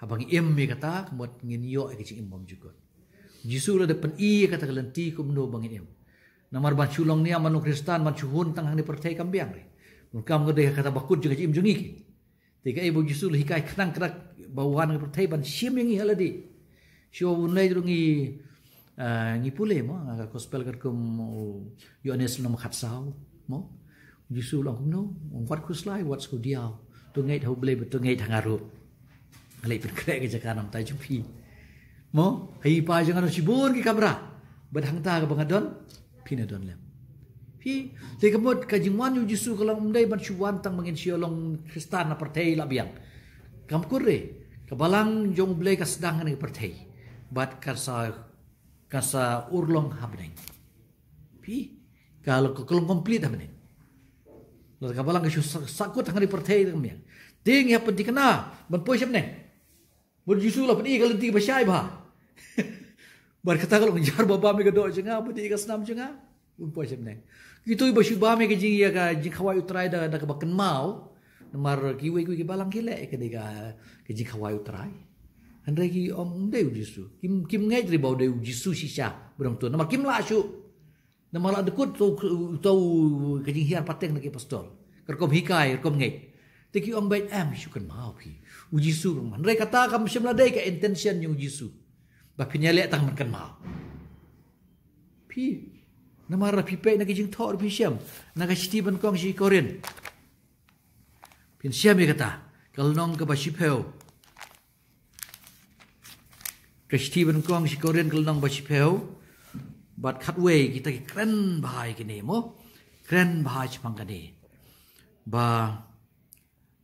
Haba ngi im ïa kata, ka mut ngin ïoh ïa ka jingim bymjukut. Jisu la da pyni ïa kata ka lynti kumno ba ngin im. Namar ban shu long niam, ban long Khristan, ban shu hun tang hangne pyrthei kam biang re. Ruh kam nga dei kata bakut jong ka jingim jong ngi ki. Te kaei ba u Jisu la hikai khnang khnang ba u wan ha pyrthei ban shim ïa ngi ha lade. Shu un lei ruh ngi, ah, ngi pule mo, ah, ka gospel katkum u Ïoannis lynnong khatsaw mo. U Jisu u la ong kumno, ong wat khuslai, wat sngewdiaw. To ngeit ha u Blei bad to ngeit ha nga ruh. Nga leit pynkhreh ka jaka na bynta jong phi. Mo, ha i pa jong nga don shibun ki kamra. Bad hangta kaba nga don, phin ïa don lem. Phi, te ka mut ka jingwan u Jisu ka long ym dei ban shu wan tang ba ngin shu long Khristan na pyrthei la biang. Kam kut re, ka balang jong u Blei ka sdang hangne pyrthei. Bad ka sa, ka sa urlong ha bneng. Phi, ka long, ka long complete ha bneng. Lada ka balang ka shu sa-, sahkut hangne pyrthei tang biang. Te ngi hap pynthikna ban poi sha bneng. Bad u Jisu la pyni ka lynti ba shai bha. Bad kata ka long jar ba bam ïa ka doh jong nga, bad ïa ka snam jong nga. Un poi sha bneng. Kito ba shu bam ïa ka jing, ïa ka jingkhawai u Trai da, da kaba kynmaw. Namar kiwei kiwei ki balang ki leh ïa kane ka, ka jingkhawai u Trai. Hynrei ki ong ym dei u Jisu. Kim, kim ngeit re ba u dei u Jisu shisha ba dang tuh. Namar kim lah shuh. Namar la dykut to, to ka jinghiar pateng na ki apostol. Ka rukom hikai, ka rukom ngeit. Te ki ong beit em, shu kynmaw phi. U Jisu ruh man. Hynrei kata kam shym la dei ka intention jong u Jisu. Ba phin ïaleh tang ban kynmaw. Phi. Namar phi peit na ka jingthoh ruh phi shem. Na ka shithi ba nyngkong sha ki Korinth. Phin shem ïa kata. Ka lynnong kaba shiphew. Ka shithi ba nyngkong sha ki Korinth ka lynnong ba shiphew. Bad khatwei kita ki kren bha ïa kine mo. Kren bha shaphang kane. Ba,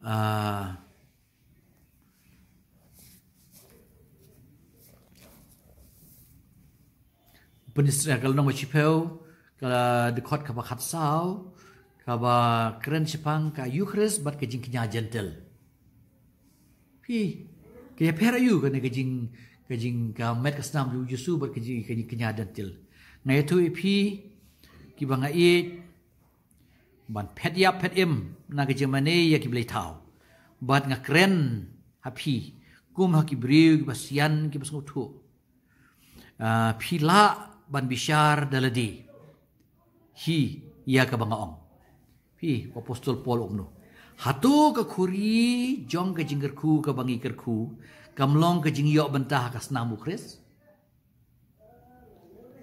ah, Pynïasyriem ka lynnong ba shiphew, ka dkhot kaba khatsaw, kaba kren shaphang ka Eucharist bad ka jingkñia jentil. Phi, ka ïapher aïu kane ka jing, ka jing, ka met ka snam jong u Jisu bad ka jing, ka jingkñia jentil. Nga ïathuh ïa phi, Ba nga ïeit ban phet ïap phet im na ka jingmane ïa ki blei thaw, bad nga kren ha phi kum ha ki briew kiba sian kiba sngewthuh. Ah, phi lah ban bishar da lade hi ïa kaba nga ong. Phi, u Apostol Paul u ong kumno? Hato ka khuri jong ka jingkyrkhu kaba ngi kyrkhu kam long ka jingïoh bynta ha ka snam u Khrist?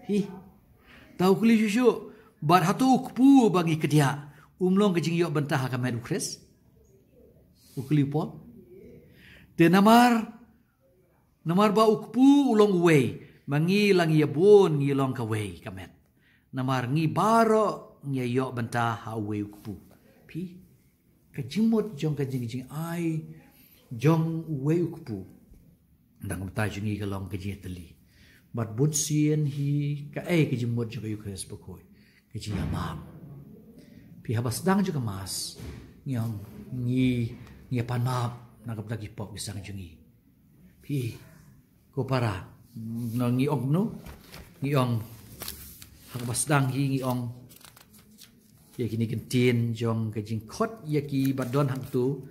Hi. Ta u kylli shuh shuh. Bad hato u kpu ba ngi kdiah um long ka jingïoh bynta ha ka met u Khrist? U kylli u Paul. Te namar, namar ba u kpu u long uwei, ma ngi la ngi ïa bun ngi long kawei ka met. Namar ngi baroh ngi ïa ïoh bynta ha uwei u kpu. Phi, ka jingmut jong ka jing, jingai jong uwei u kpu, dang mynta jong ngi ka long ka jingïatylli. Bad bun sien hi kaei ka jingmut jong ka Eucharist bakhuid? Ka jingïamap. Phi, haba sdang jong ka Mass, ngi ong, ngi, ngi ïa pan map na ka bynta ki pop ki seng jong ngi. Phi, ko para, ngi ong kumno? Ngi ong, haba sdang hi ngi ong ïa kine ki ktien jong ka jingkhot ïa kiba don hangto,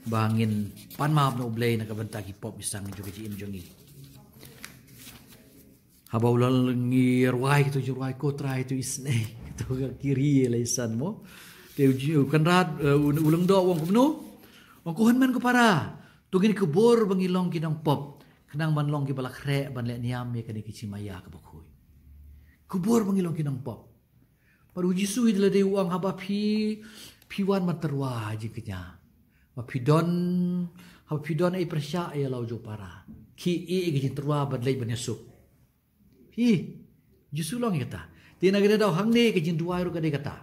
ba ngin pan map na u Blei na ka bynta ki pop ki seng jong ka jingim jong ngi. Haba u la ngi rwai kito jingrwai, Ko Trai, to isynei, to ka Kyrie eleison mo. Te u, u Kynrad, eh, u, u Lyngdoh u ong kumno? U ong, ko hynmen ko para, to ngin kubur ba ngi long ki nongpop, khnang ban long kiba la khreh ban leh niam ïa kane ka jingmaïa kaba khuid. Kubur ba ngi long ki nongpop. Bad u Jisu hi da lade u ong, haba phi, phi wan ban tyrwa jingkñia, ba phi don, haba phi don ei pyrshah ïa la u jong para, khie ïa ka jingtyrwa bad leit ban ïasuk. Hi, Jisu u ong ïa kata. Te na kane ka daw hangne ka jingduwai ruh ka dei kata.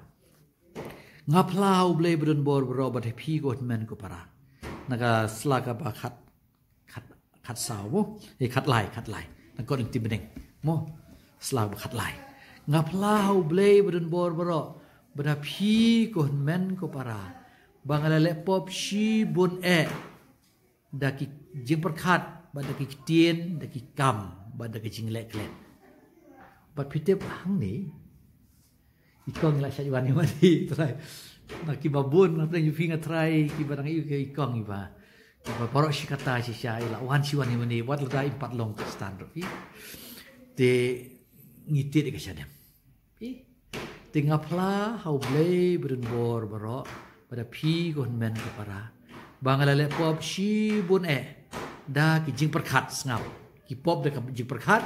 Nga phla ha u Blei badonbor baroh bad ha phi ko hynmen ko para. Na ka sla kaba khat, khat, khatsaw mo. Eh, khatlai, khatlai. Na ka Korinthi bneng mo. Sla ba khatlai. Nga phla ha u Blei badonbor baroh bad ha phi ko hynmen ko para, ba nga la leh pop shibun eh da ki jingpyrkhat, bad da ki ktien, da ki kam, bad da ki jingleh klet. Bad phi tip hangne, i kong i la shah wan ïa mane, Trai. Na kiba bun, na pdeng ïa phi nga Trai, kiba dang ïa i kong iba, kiba baroh shi katta shisha i la wan shi wan ïa mane, wat lada im pat long Khristan ruh phi. Te ngi tied ïa ka shadem. Phi. Te nga phla ha u Blei badonbor baroh bad ha phi ko hynmen ko para, ba nga la leh pop shibun eh da ki jingpyrkhat, sngap, ki pop da ki jingpyrkhat,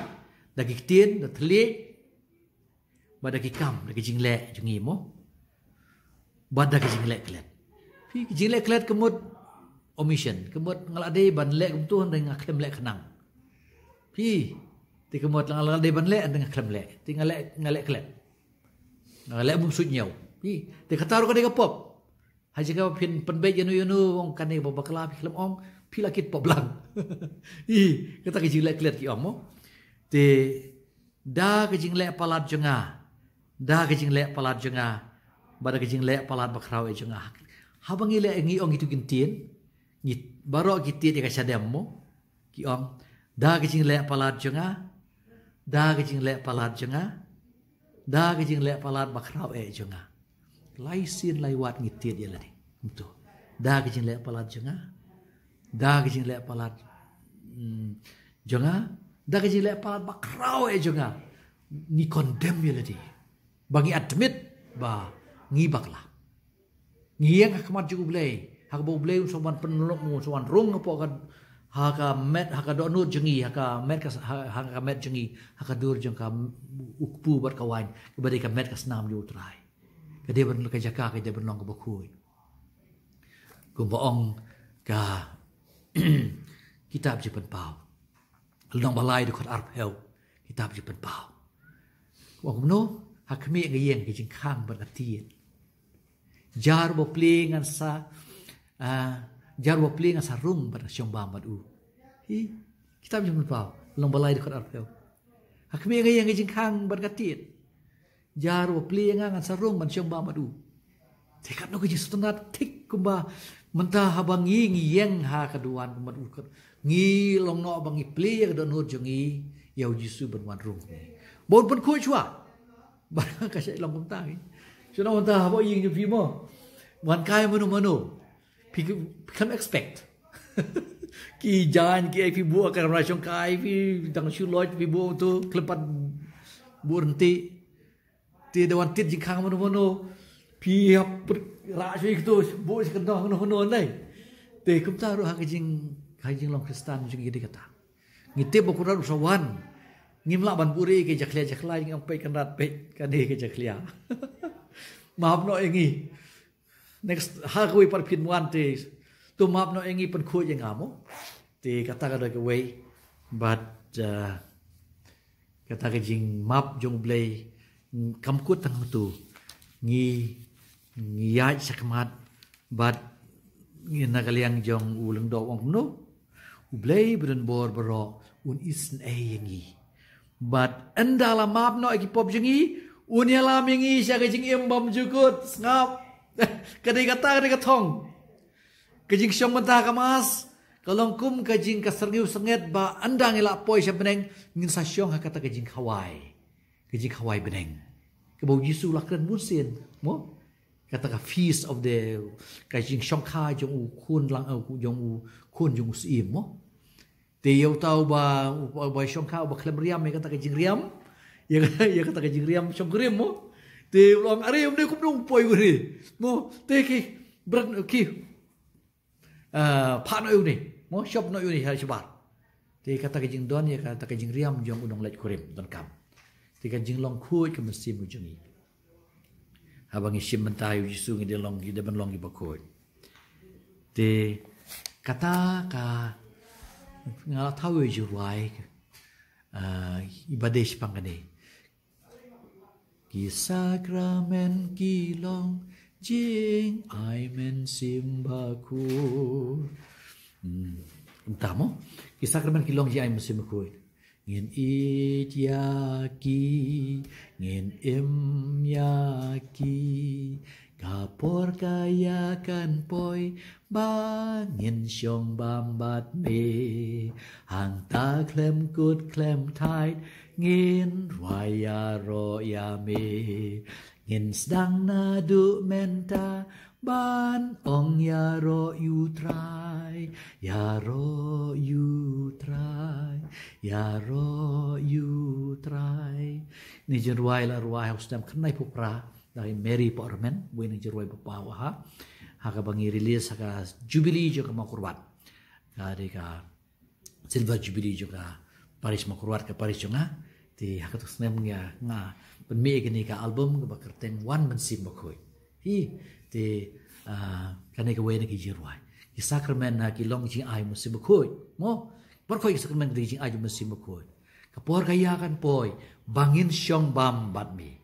da ki ktien, da thylliej, bad da ki kam, da ki jingleh jong ngi mo. Bad da ki jingleh klet. Phi, ki jingleh klet ka mut omission, ka mut nga la dei ban leh kumto hynrei nga khlem leh khnang. Phi, te ka mut nga la dei ban leh hynrei nga khlem leh. Te nga leh, nga leh klet. Nga leh bym suidñiew. Phi, te kata ruh ka dei ka pop. Ha jaka ba phin pynbeit ïano ïano, ong kane ba bakla, phi khlem ong, phi la kit pop lang. Hi, kata ka jingleh klet ki ong mo. Te da ka jingleh palat jong nga, da ka jingleh palat jong nga, bad da ka jingleh palat bakhraw eh jong nga. Haba ngi leh, ngi ong kito ki ktien, ngi baroh ki tied ïa ka shadem mo. Ki ong, da ka jingleh palat jong nga, da ka jingleh palat jong nga, da ka jingleh palat bakhraw eh jong nga. Lai sien lai wat ngi tied ïa lade. Kumto. Da ka jingleh palat jong nga, da ka jingleh palat, mm, jong nga, da ka jingleh palat bakhraw eh jong nga. Ngi condemn ïa lade. Ba ngi admit ba ngi bakla. Ngi ïeng ha khmat jong u Blei, ha kaba u Blei un sa wan pynlong, un sa wan rung hapoh ka, ha ka met, ha ka dohnud jong ngi, ha ka met ka, ha, ha ka met jong ngi, ha ka dur jong ka, u kpu bad ka waiñ, kaba dei ka met ka snam jong u Trai. Ka dei ban, ka jaka ka dei ban long kaba khuid. Kumba ong ka kitab Jingpynpaw, lynnong ba lai, dkhot arphew, kitab Jingpynpaw. Ong kumno? Ha khmih nga ïeng ka jingkhang bad ka tied. Jar ba plie ngan sa, ah, jar ba plie ngan sa rung bad shong bam bad u. Hi, kitab Jingpynpaw, lynnong ba lai, dkhot arphew. Ha khmih nga ïeng ka jingkhang bad ka tied. Jar ba plie nga ngan sa rung ban shong bam bad u. Te katno ka jingsngewtynnat, thik kumba mynta haba ngi, ngi ïeng ha ka duwan kumba u, ngi long noh ba ngi plie ïa ka dohnud jong ngi ïa u Jisu ban wan rung. Ba un pynkhuid shuwa. Ba ka shait long kumta. Shu long kumta haba ïing jong phi mo. Wan kai mano mano. Phi khlem expect. Ki jaiñ ki ei phi buh ka kamra shong kai phi dang shu loj phi buh tu khlem pat buh rynti. Te da wan tied jingkhang mano mano. Phi hap rah shu ikto buh shi kyndoh mano mano nai. Te kumta ruh ha ka jing ha ka jinglong Khristan jong ngi dei kata. Ngi tip ba Kynrad u sa wan. Ngim lah ban buhrieh ïa ki jakhlia jakhlia ngi ong peit Kynrad peit kane ka jakhlia. Map noh ïa ngi. Next ha kawei pat phin wan te. To map noh ïa ngi pynkhuid ïa nga mo. Te kata ka dei kawei. Bad uh, kata ka jingmap jong U Blei kam kut tang tu. Ngi ngi ïaid shakhmat bad ngi na ka liang jong u lyngdoh u ong kumno. U Blei ba don bor baroh un isynei ïa ngi. Bad ynda la map noh ïa ki pop jong ngi un ïalam ïa ngi sha ka jingim bymjukut sngap. Ka dei kata ka dei ka thong. Ka jingshong bynta ha ka mass ka long kum ka jing ka syrngiew syrngiet ba ynda ngi la poi sha bneng ngin sa shong ha kata ka jingkhawai. Ka jingkhawai bneng kaba u Jisu la kren bun sien mo. Kata ka feast of the ka jingshongkha jong u khun lang uh, jong u khun jong u syiem mo. Te ïa uta uba uba shongkha uba khlem riam ïa kata ka jingriam. Ïa ïa kata ka jingriam shongkurim mo. Te u long are um dei kumno poi u re mo. Te ki bret ki Ah, phah noh ïa une mo shop noh ïa une ha shabar. Te kata ka jingdon ïa kata ka jingriam jong u nongleit kurim donkam. Te ka jinglong khuid ka mynsiem ka jong ngi. Haba ngi shim bynta ïa u Jisu ngi dei long ngi dei ban long kiba khuid. Te kata ka nga la thaw ïa u jingrwai ah, iba dei shaphang kane. Ki sakramen ki long jingai mynsiem bakhuid. Hmm. Kumta mo. Ki sakramen ki long jingai mynsiem bakhuid. Ngin ïeit ïa ki, ngin im ïa ki. Ka por ka ïa kan poi ba ngin shong bam bad me. Hangta khlem kut khlem thait ngin rwai ïaroh ïa me. Ngin sdang naduh mynta ban ong ïaroh ïa u Trai, ïaroh ïa u Trai, ïaroh ïa u Trai. Ni jingrwai la rwai ha u snem khyndai phew phra da i Mary Poramen, wei ni jingrwai ba paw ha. Ha kaba ngi release ha ka Jubilee jong ka Mawkyrwat. Ka dei ka Silver Jubilee jong ka parish Mawkyrwat ka parish jong nga. Te ha kato ka snem nga nga pynmih ïa kane ka album kaba kyrteng Wan Mynsiem Bakhuid. Hi te ah, kane kawei na ki jingrwai. Ki sakramen ah, ki long jingai mynsiem bakhuid. Mo, baroh ki sakramen ki jingai mynsiem bakhuid. Ka por ka ïa kan poi ba ngin shong bam bad me.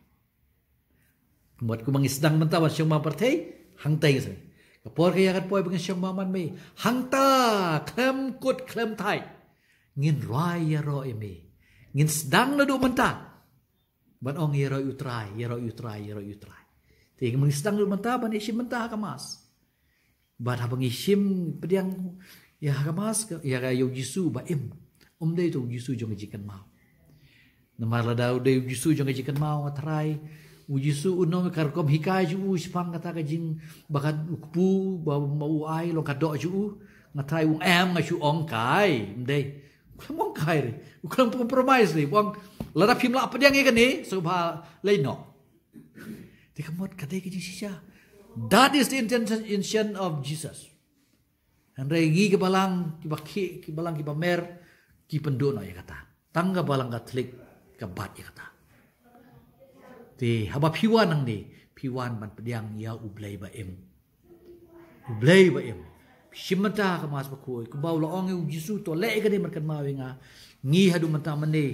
Mut kumba ngi sdang mynta ban shong bam pyrthei, hangta ngi sdang. Ka por ka ïa kan poi ba ngin shong bam bad me. Hangta khlem kut khlem thait ngin rwai ïaroh ïa me. Ngin sdang naduh mynta ban ong ïaroh ïa u Trai, ïaroh ïa u Trai, ïaroh ïa u Trai. Te ngi sdang naduh mynta ban ïashim bynta ha ka mass. Bad haba ngi shim pdiang ïa ha ka mass ka ïa ka ïa u Jisu ba im. Um dei to u Jisu jong ka jingkynmaw. Namar lada u dei u Jisu jong ka jingkynmaw nga tharai u Jisu u nong ka rukom hikai jong u shaphang kata ka jing ba ka u kpu ba u ai long ka doh jong u. Nga tharai u em nga shu ong kai. Ym dei. U khlem ong kai re. U khlem compromise re. U ong lada phim lah pdiang ïa kane sngewbha leit noh. Te ka mut ka dei ka jingshisha. That is the intention, intention of Jesus. Hynrei ngi ki balang kiba khih ki balang kiba mer ki pynduh noh ïa kata. Tang ka balang Katholik ka bat ïa kata. Te haba phi wan hangne phi wan ban pdiang ïa u Blei ba im. U Blei ba im. Shim mynta ka mass bakhuid kumba u la ong ïa u Jisu to leh ïa kane ban kynmaw ïa nga. Ngi haduh mynta mynne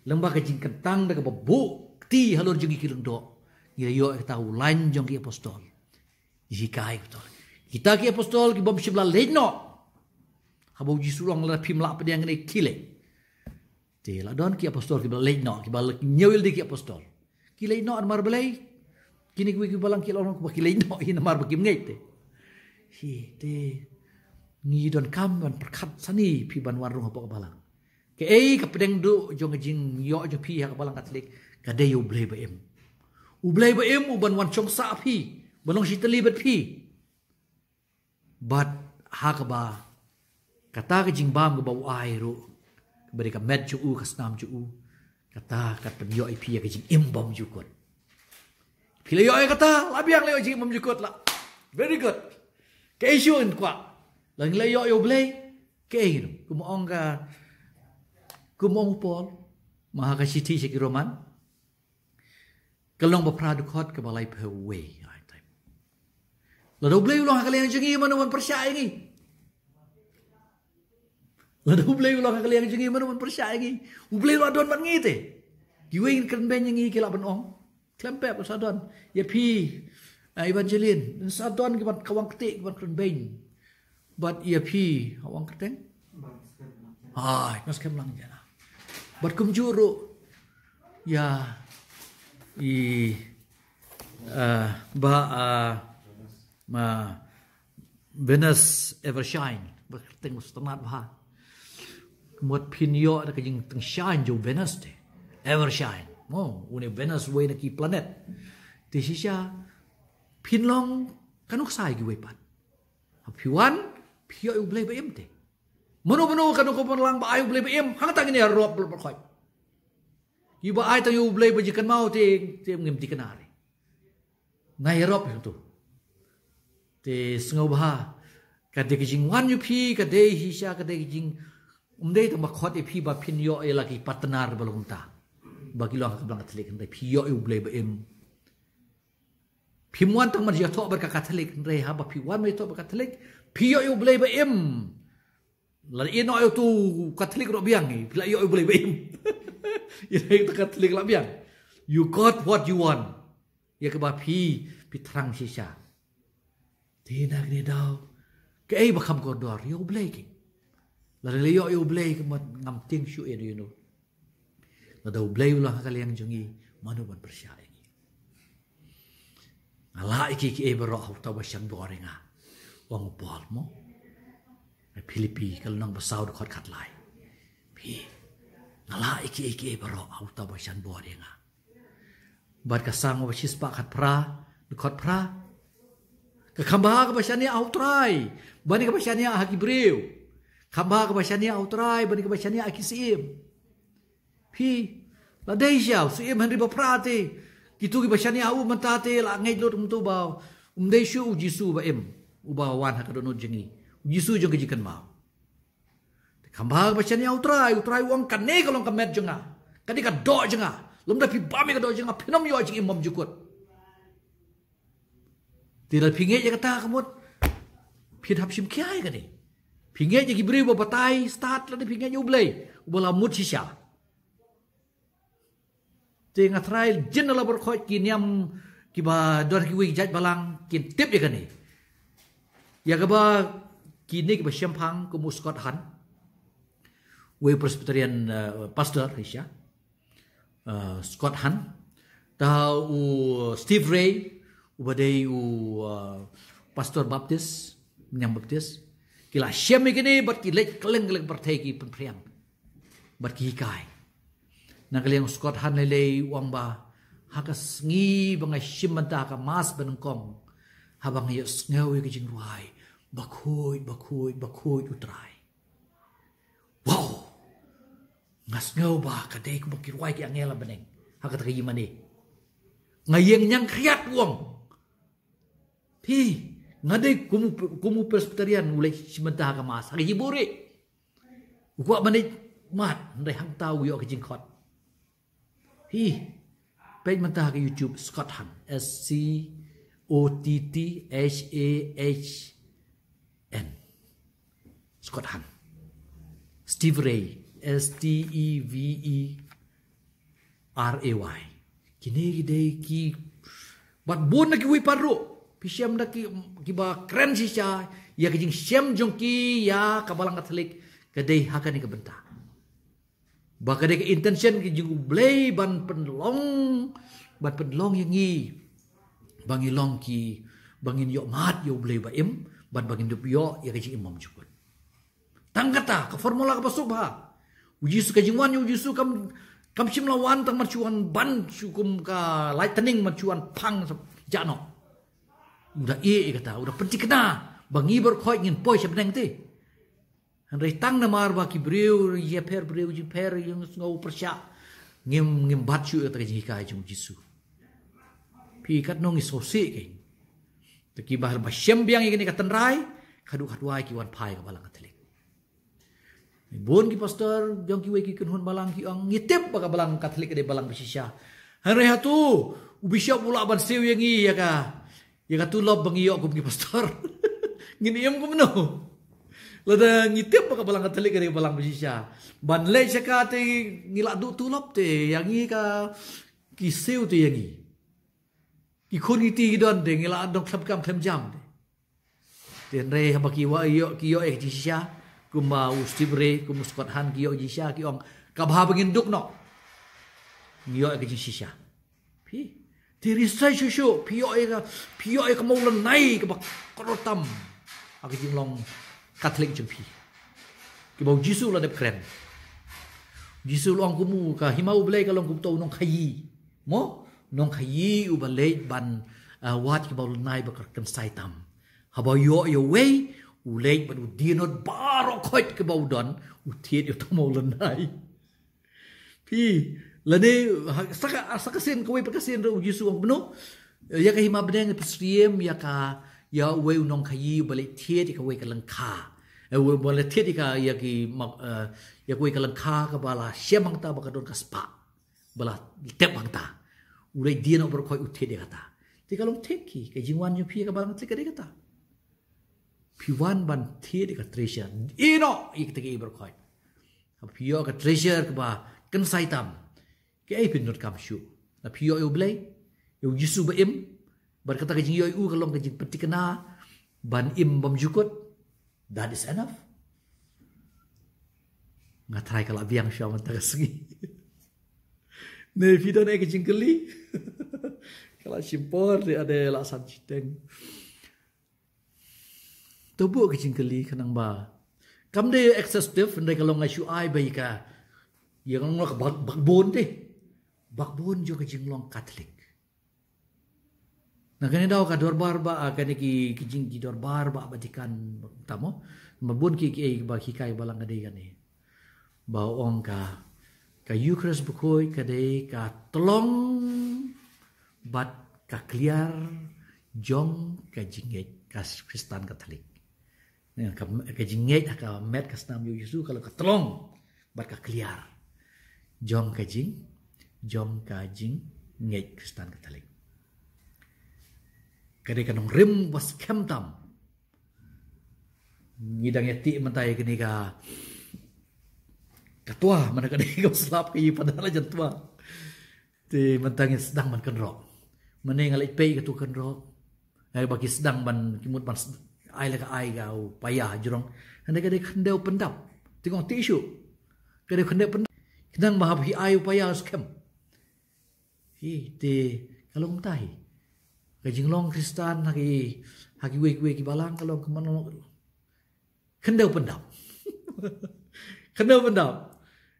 lyngba ka jingkyntang da kaba buh kti halor jong ngi ki lyngdoh. Ngi la ïoh ïa kata u lain jong ki apostol. Ngi hikai kata. Kita ki apostol ki bym shym la leit noh. Haba u Jisu u ong lada phim lah pdiang ne khie. Te la don ki apostol kiba leit noh kiba la ñiew ïalade ki apostol. Ki leit noh namar balei? Kine kiwei ki balang ki la ong ba ki leit noh hi namar ba kim ngeit te. Hi te ngi donkam ban pyrkhat sani phi ban wan rung hapoh ka balang. Kaei ka pdeng duh jong ka jingïoh jong phi ha ka balang Katholik ka dei ïa u Blei ba im. U Blei ba im u ban wan shong sah phi, ban long shitylli bad phi. Bad ha kaba kata ka jingbam kaba u ai ruh, kaba dei ka met jong u, ka snam jong u, kata ka pynïoh ïa phi ïa ka jingim bymjukut. Phi la ïoh ïa kata, la biang la ïoh jingim bymjukut la. Very good. Kaei shuh ngin kwah? La ngi la ïoh ïa U Blei. Kaei ngin, kum ong ka, kum ong u Paul, ma ha ka shithi sha ki Roman, ka lynnong ba phra, dkhot kaba laiphew wei. Ai, tai. Lada U Blei u long ha ka liang jong ngi, mano ban pyrshah ïa ngi? Lada U Blei u long ha ka liang jong ngi, mano ban pyrshah ïa ngi? U Blei u la don bad ngi te. Kiwei kin kren beiñ ïa ngi, ki lah ban ong. Khlem pep, sa don ïa phi, ah, Evangeline, sa don ki ban kawang kti, ki ban kren beiñ. Bad ïa phi, ha wang kyrteng? Ai, mas kem lang jana. Bad kumjuh ruh ïa i, ah, ba, ah, ma Venus Evershine, ba kyrteng u sngewtynnat bha. Ka mut phin ïoh da ka jingtyngshaiñ jong u Venus te. Evershine. Mo, une u Venus uwei na ki planet. Te shisha phin long ka nuksa ïa kiwei pat. Haba phi wan, phi ïoh ïa U Blei ba im te. Mano mano ka nongkynmaw lang ba ai U Blei ba im, hangta ngin ïarap bad khoit. Ïa ba ai tang ïa U Blei ba jingkynmaw te, te ngim thikna re. Nga ïarap ïa uto. Te sngewbha, ka dei ka jingwan ïa phi, ka dei shisha, ka dei ka jing, ym dei tang ba khot ïa phi ba phin ïoh ïa la ki partner ba long kumta, ba ki long ha ka balang Katholik, hynrei phi ïoh ïa U Blei ba im. Phim wan tang ban ïathoh bad ka Katholik, hynrei haba phi wan ban ïathoh bad Katholik, phi ïoh ïa U Blei ba im. Lada ïehnoh ïa uto u Katholik ruh biang, phi la ïoh ïa U Blei ba im. Ïa uto u Katholik la biang. You got what you want. Ïa kaba phi, phi thrang shisha. Te na kane daw, kaei ba kham kordor, ïa U Blei ki. Lada la ïoh ïa U Blei, ka mut ngam tieng shuh ïa uno uno. Lada U Blei u long ha ka liang jong ngi, mano ban pyrshah ïa ngi? Nga lah ïa kiei kiei baroh ha uta uba shah bor ïa nga, ong u Paul mo. Ha Philippi ka lynnong ba saw, dkhot khatlai. Phi, nga lah ïa kiei kiei baroh ha uta uba shah bor ïa nga. Bad ka Salm ba shispah khatphra, dkhot phra. Ka kham bha kaba shaniah ha U Trai bad kaba shaniah ha ki briew. Kham bha kaba shaniah ha U Trai bad kaba shaniah ha ki syiem. Phi, la dei shisha u syiem hynrei ba phra te, kito kiba shaniah ha u mynta te la ngeit lut kumto ba um dei shuh u Jisu ba im, uba wan ha ka dohnud jong ngi, u Jisu jong ka jingkynmaw. Te kham bha kaba shaniah ha U Trai, U Trai u ong, kane ka long ka met jong nga, kane ka doh jong nga. Lymda phi bam ïa ka doh jong nga, phin ym ïoh jingim bymjukut. Te lada phi ngeit ïa kata, ka mut phin hap shim khia ïa kane. Phi ngeit ïa ki briew ba batai stad, lada phi ngeit ïa U Blei uba la mut shisha. Te nga tharai jin la baroh khoit ki niam kiba don ha kiwei ki jait balang kin tip ïa kane. Ïa kaba kine kiba shemphang kum u Scott Hahn, uwei u Presbyterian, eh, pastor shisha. Uh, Scott Hahn, ta u Steve Ray, uba dei u, uh, pastor Baptist, niam Baptist. Ki la shem ïa kine bad ki leit kylleng kylleng pyrthei ki pynphriang bad ki hikai. Na ka liang u Scott Hahn lei lei u ong ba, ha ka sngi ba nga shim bynta ha ka Mass ba nyngkong, haba nga ïohsngew ïa ka jingrwai, Bakhuid, bakhuid, bakhuid U Trai. Wow! Nga sngew ba ka dei kumba ki rwai ki angel ha bneng ha kata ka ïing mane. Nga ïeng ñiangkhriat, u ong. Phi, nga dei kum u, kum u Presbyterian u leit shim bynta ha ka Mass ha ka ïing buhrieh. U kwah ban leit mad, hynrei hangta u ïoh ka jingkhot. Hi, peit mynta ha ka YouTube, Scott Hahn, S C O T T H A H N. Scott Hahn. Steve Ray, S T E V E R A Y. Kine ki dei ki, bad bun na kiwei pat ruh. Phi shem da ki, kiba kren shisha ïa ka jingshem jong ki ïa ka Balang Katholik, ka dei ha kane ka bynta. Ba ka dei ka intention ka jong U Blei ban pynlong, ban pynlong ïa ngi ba ngin long ki, ba ngin ïoh mad ïa U Blei ba im, bad ba ngin ïoh ïa ka jingim bymjukut. Tang kata ka formula kaba suk bha. U Jisu, ka jingwan ïa U Jisu kam, Kam shym la wan tang ban shu wan ban shu kum ka lightning ban shu wan phang sa ja noh. U da ïeh ïa kata, u da pynthikna ba ngi baroh khoit ngin poi sha bneng te. Hynrei tang namar ba ki briew jingpher, briew jingpher, ïa sngew pyrshah, ngim, ngim bat shuh ïa kata ka jinghikai jong u Jisu. Phi, katno ngi sngewsih kein. Te kiba, ba shem biang ïa kane ka tynrai, ka duh ka duwai ki wan phai ka Balang Katholik. Bun ki pastor jong kiwei ki kynhun balang ki ong, ngi tip ba ka Balang Katholik ka dei balang ba shisha. Hynrei hato u bishop u lah ban siew ïa ngi ïa ka, ïa ka tulop ba ngi ïoh kum ki pastor? Ngin im kumno? Lada ngi tip ba ka Balang Katholik ka dei balang ba shisha, ban leit sha ka te ngi lah duh tulop te ïa ngi, ka ki siew te ïa ngi. Ki khun ki kti ki don te ngi lah don khlem kam khlem jam te. Te hynrei haba ki wan ïoh, ki ïoh ïa ka jingshisha, kumba u Steve Ray, kum u Scott Hahn, ki ïoh jingshisha, ki ong, ka bha ba ngin duk noh. Ngi ïoh ïa ka jingshisha. Phi, te ri sai shuh shuh, phi ïoh ïa ka, phi ïoh ïa ka mawlynnai kaba kordor tam ha ka jinglong Katholik jong phi, kiba u Jisu u la dep kren. U Jisu u la ong kum u, ka hima U Blei ka long kum uto u nongkhaïi. Mo, nongkhaïi uba leit ban, ah, wad ki mawlynnai ba kynsai tam. Haba u ïoh ïa uwei, u leit bad u die noh baroh khoit kiba u don, u thied ïa uto u mawlynnai. Phi, lane, ha, sa ka, sa ka sien, kawei pat ka sien ruh u Jisu u ong kumno? Ïa ka hima bneng pynsyriem ïa ka, ïa uwei u nongkhaïi uba leit thied ïa kawei ka lyngkha. Eh, uwei uba leit thied ïa ka, ïa ki ma, eh, ïa kawei ka lyngkha kaba la shem hangta ba ka don ka spah. Ba la tep hangta. U leit die noh baroh khoit u thied ïa kata. Te ka long thik hi, ka jingwan jong phi ïa ka Balang Katholik ka dei kata. Phi wan ban thied ïa ka treasure. Ïeh noh ïa kita kiei baroh khoit. Haba phi ïoh ka treasure kaba kynsai tam, kaei phin donkam shuh? Lada phi ïoh ïa U Blei, ïa u Jisu ba im, bad kata ka jingïoh ïa u ka long ka jingpynthikna ban im bymjukut. That is enough. Nga tharai ka la biang shuwa mynta ka sngi. Ne phi don ei ka jingkylli? Ka la shim por, te ade la san shiteng. To buh ka jingkylli khnang ba kam dei exhaustive, hynrei ka long nga shu ai ba ïa ka, ïa ka long ka bak, backbone te. Backbone jong ka jinglong Katholik. Na kane daw ka dorbar ba, ah, kane ki, ki jing, ki dorbar ba Vatican, tamo. Ba bun ki, ki, eh, ba hikai balang ka dei kane. Ba ong ka, ka Eucharist bakhuid ka dei ka tyllong bad ka kliar jong ka jingngeit ka Khristan Katholik. Ka, ka jingngeit ha ka met ka snam jong u Jisu ka long ka tyllong bad ka kliar jong ka jing, jong ka jingngeit Khristan Katholik. Ka dei ka nongrim ba skhem tam. Ngi dang ïa tih mynta ïa kane ka, ka twa, mynta ka dei ka slap ka ïa pada la jan twa. Te mynta ngin sdang ban kynroh. Mynne nga leit peit katu kynroh. Ai ba ki sdang ban, ki mut ban sd-, ai la ka ai ka u paia jrong. Hynrei ka dei khyndew pyndap. Te ngong tih shuh. Ka dei khyndew pyndap. Khnang ba hap hi ai u paia skhem. Hi te ka long tai. Ka jinglong Khristan ha ki, ha kiwei kiwei ki balang ka long ka man long khyndew pyndap. Khyndew pyndap.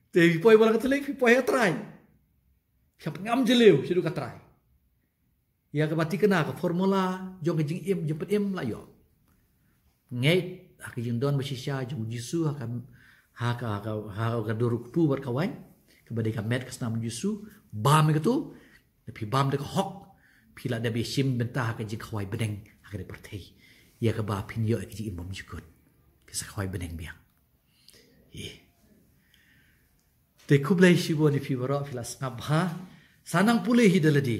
Te phi poi Balang Katholik, phi poi ha trai. Phi hap ngam jylliew shaduh ka trai. Ïa kaba thikna ka formula jong ka jingim, jingpynim la ïoh. Ngeit ha ka jingdon ba shisha jong u Jisu ha ka, ha ka, ha ka, ha ka dur u kpu bad ka waiñ, kaba dei ka met ka snam u Jisu, bam ïa katu, lada phi bam da ka hok, phi la dep ïashim bynta ha ka jingkhawai bneng ha kane ka pyrthei. Ïa kaba phin ïoh ïa ka jingim bymjukut. Phi sa khawai bneng biang. Ïeh. Te khublei shibun ïa phi baroh, phi la sngap bha. Sa nang pule hi da lade.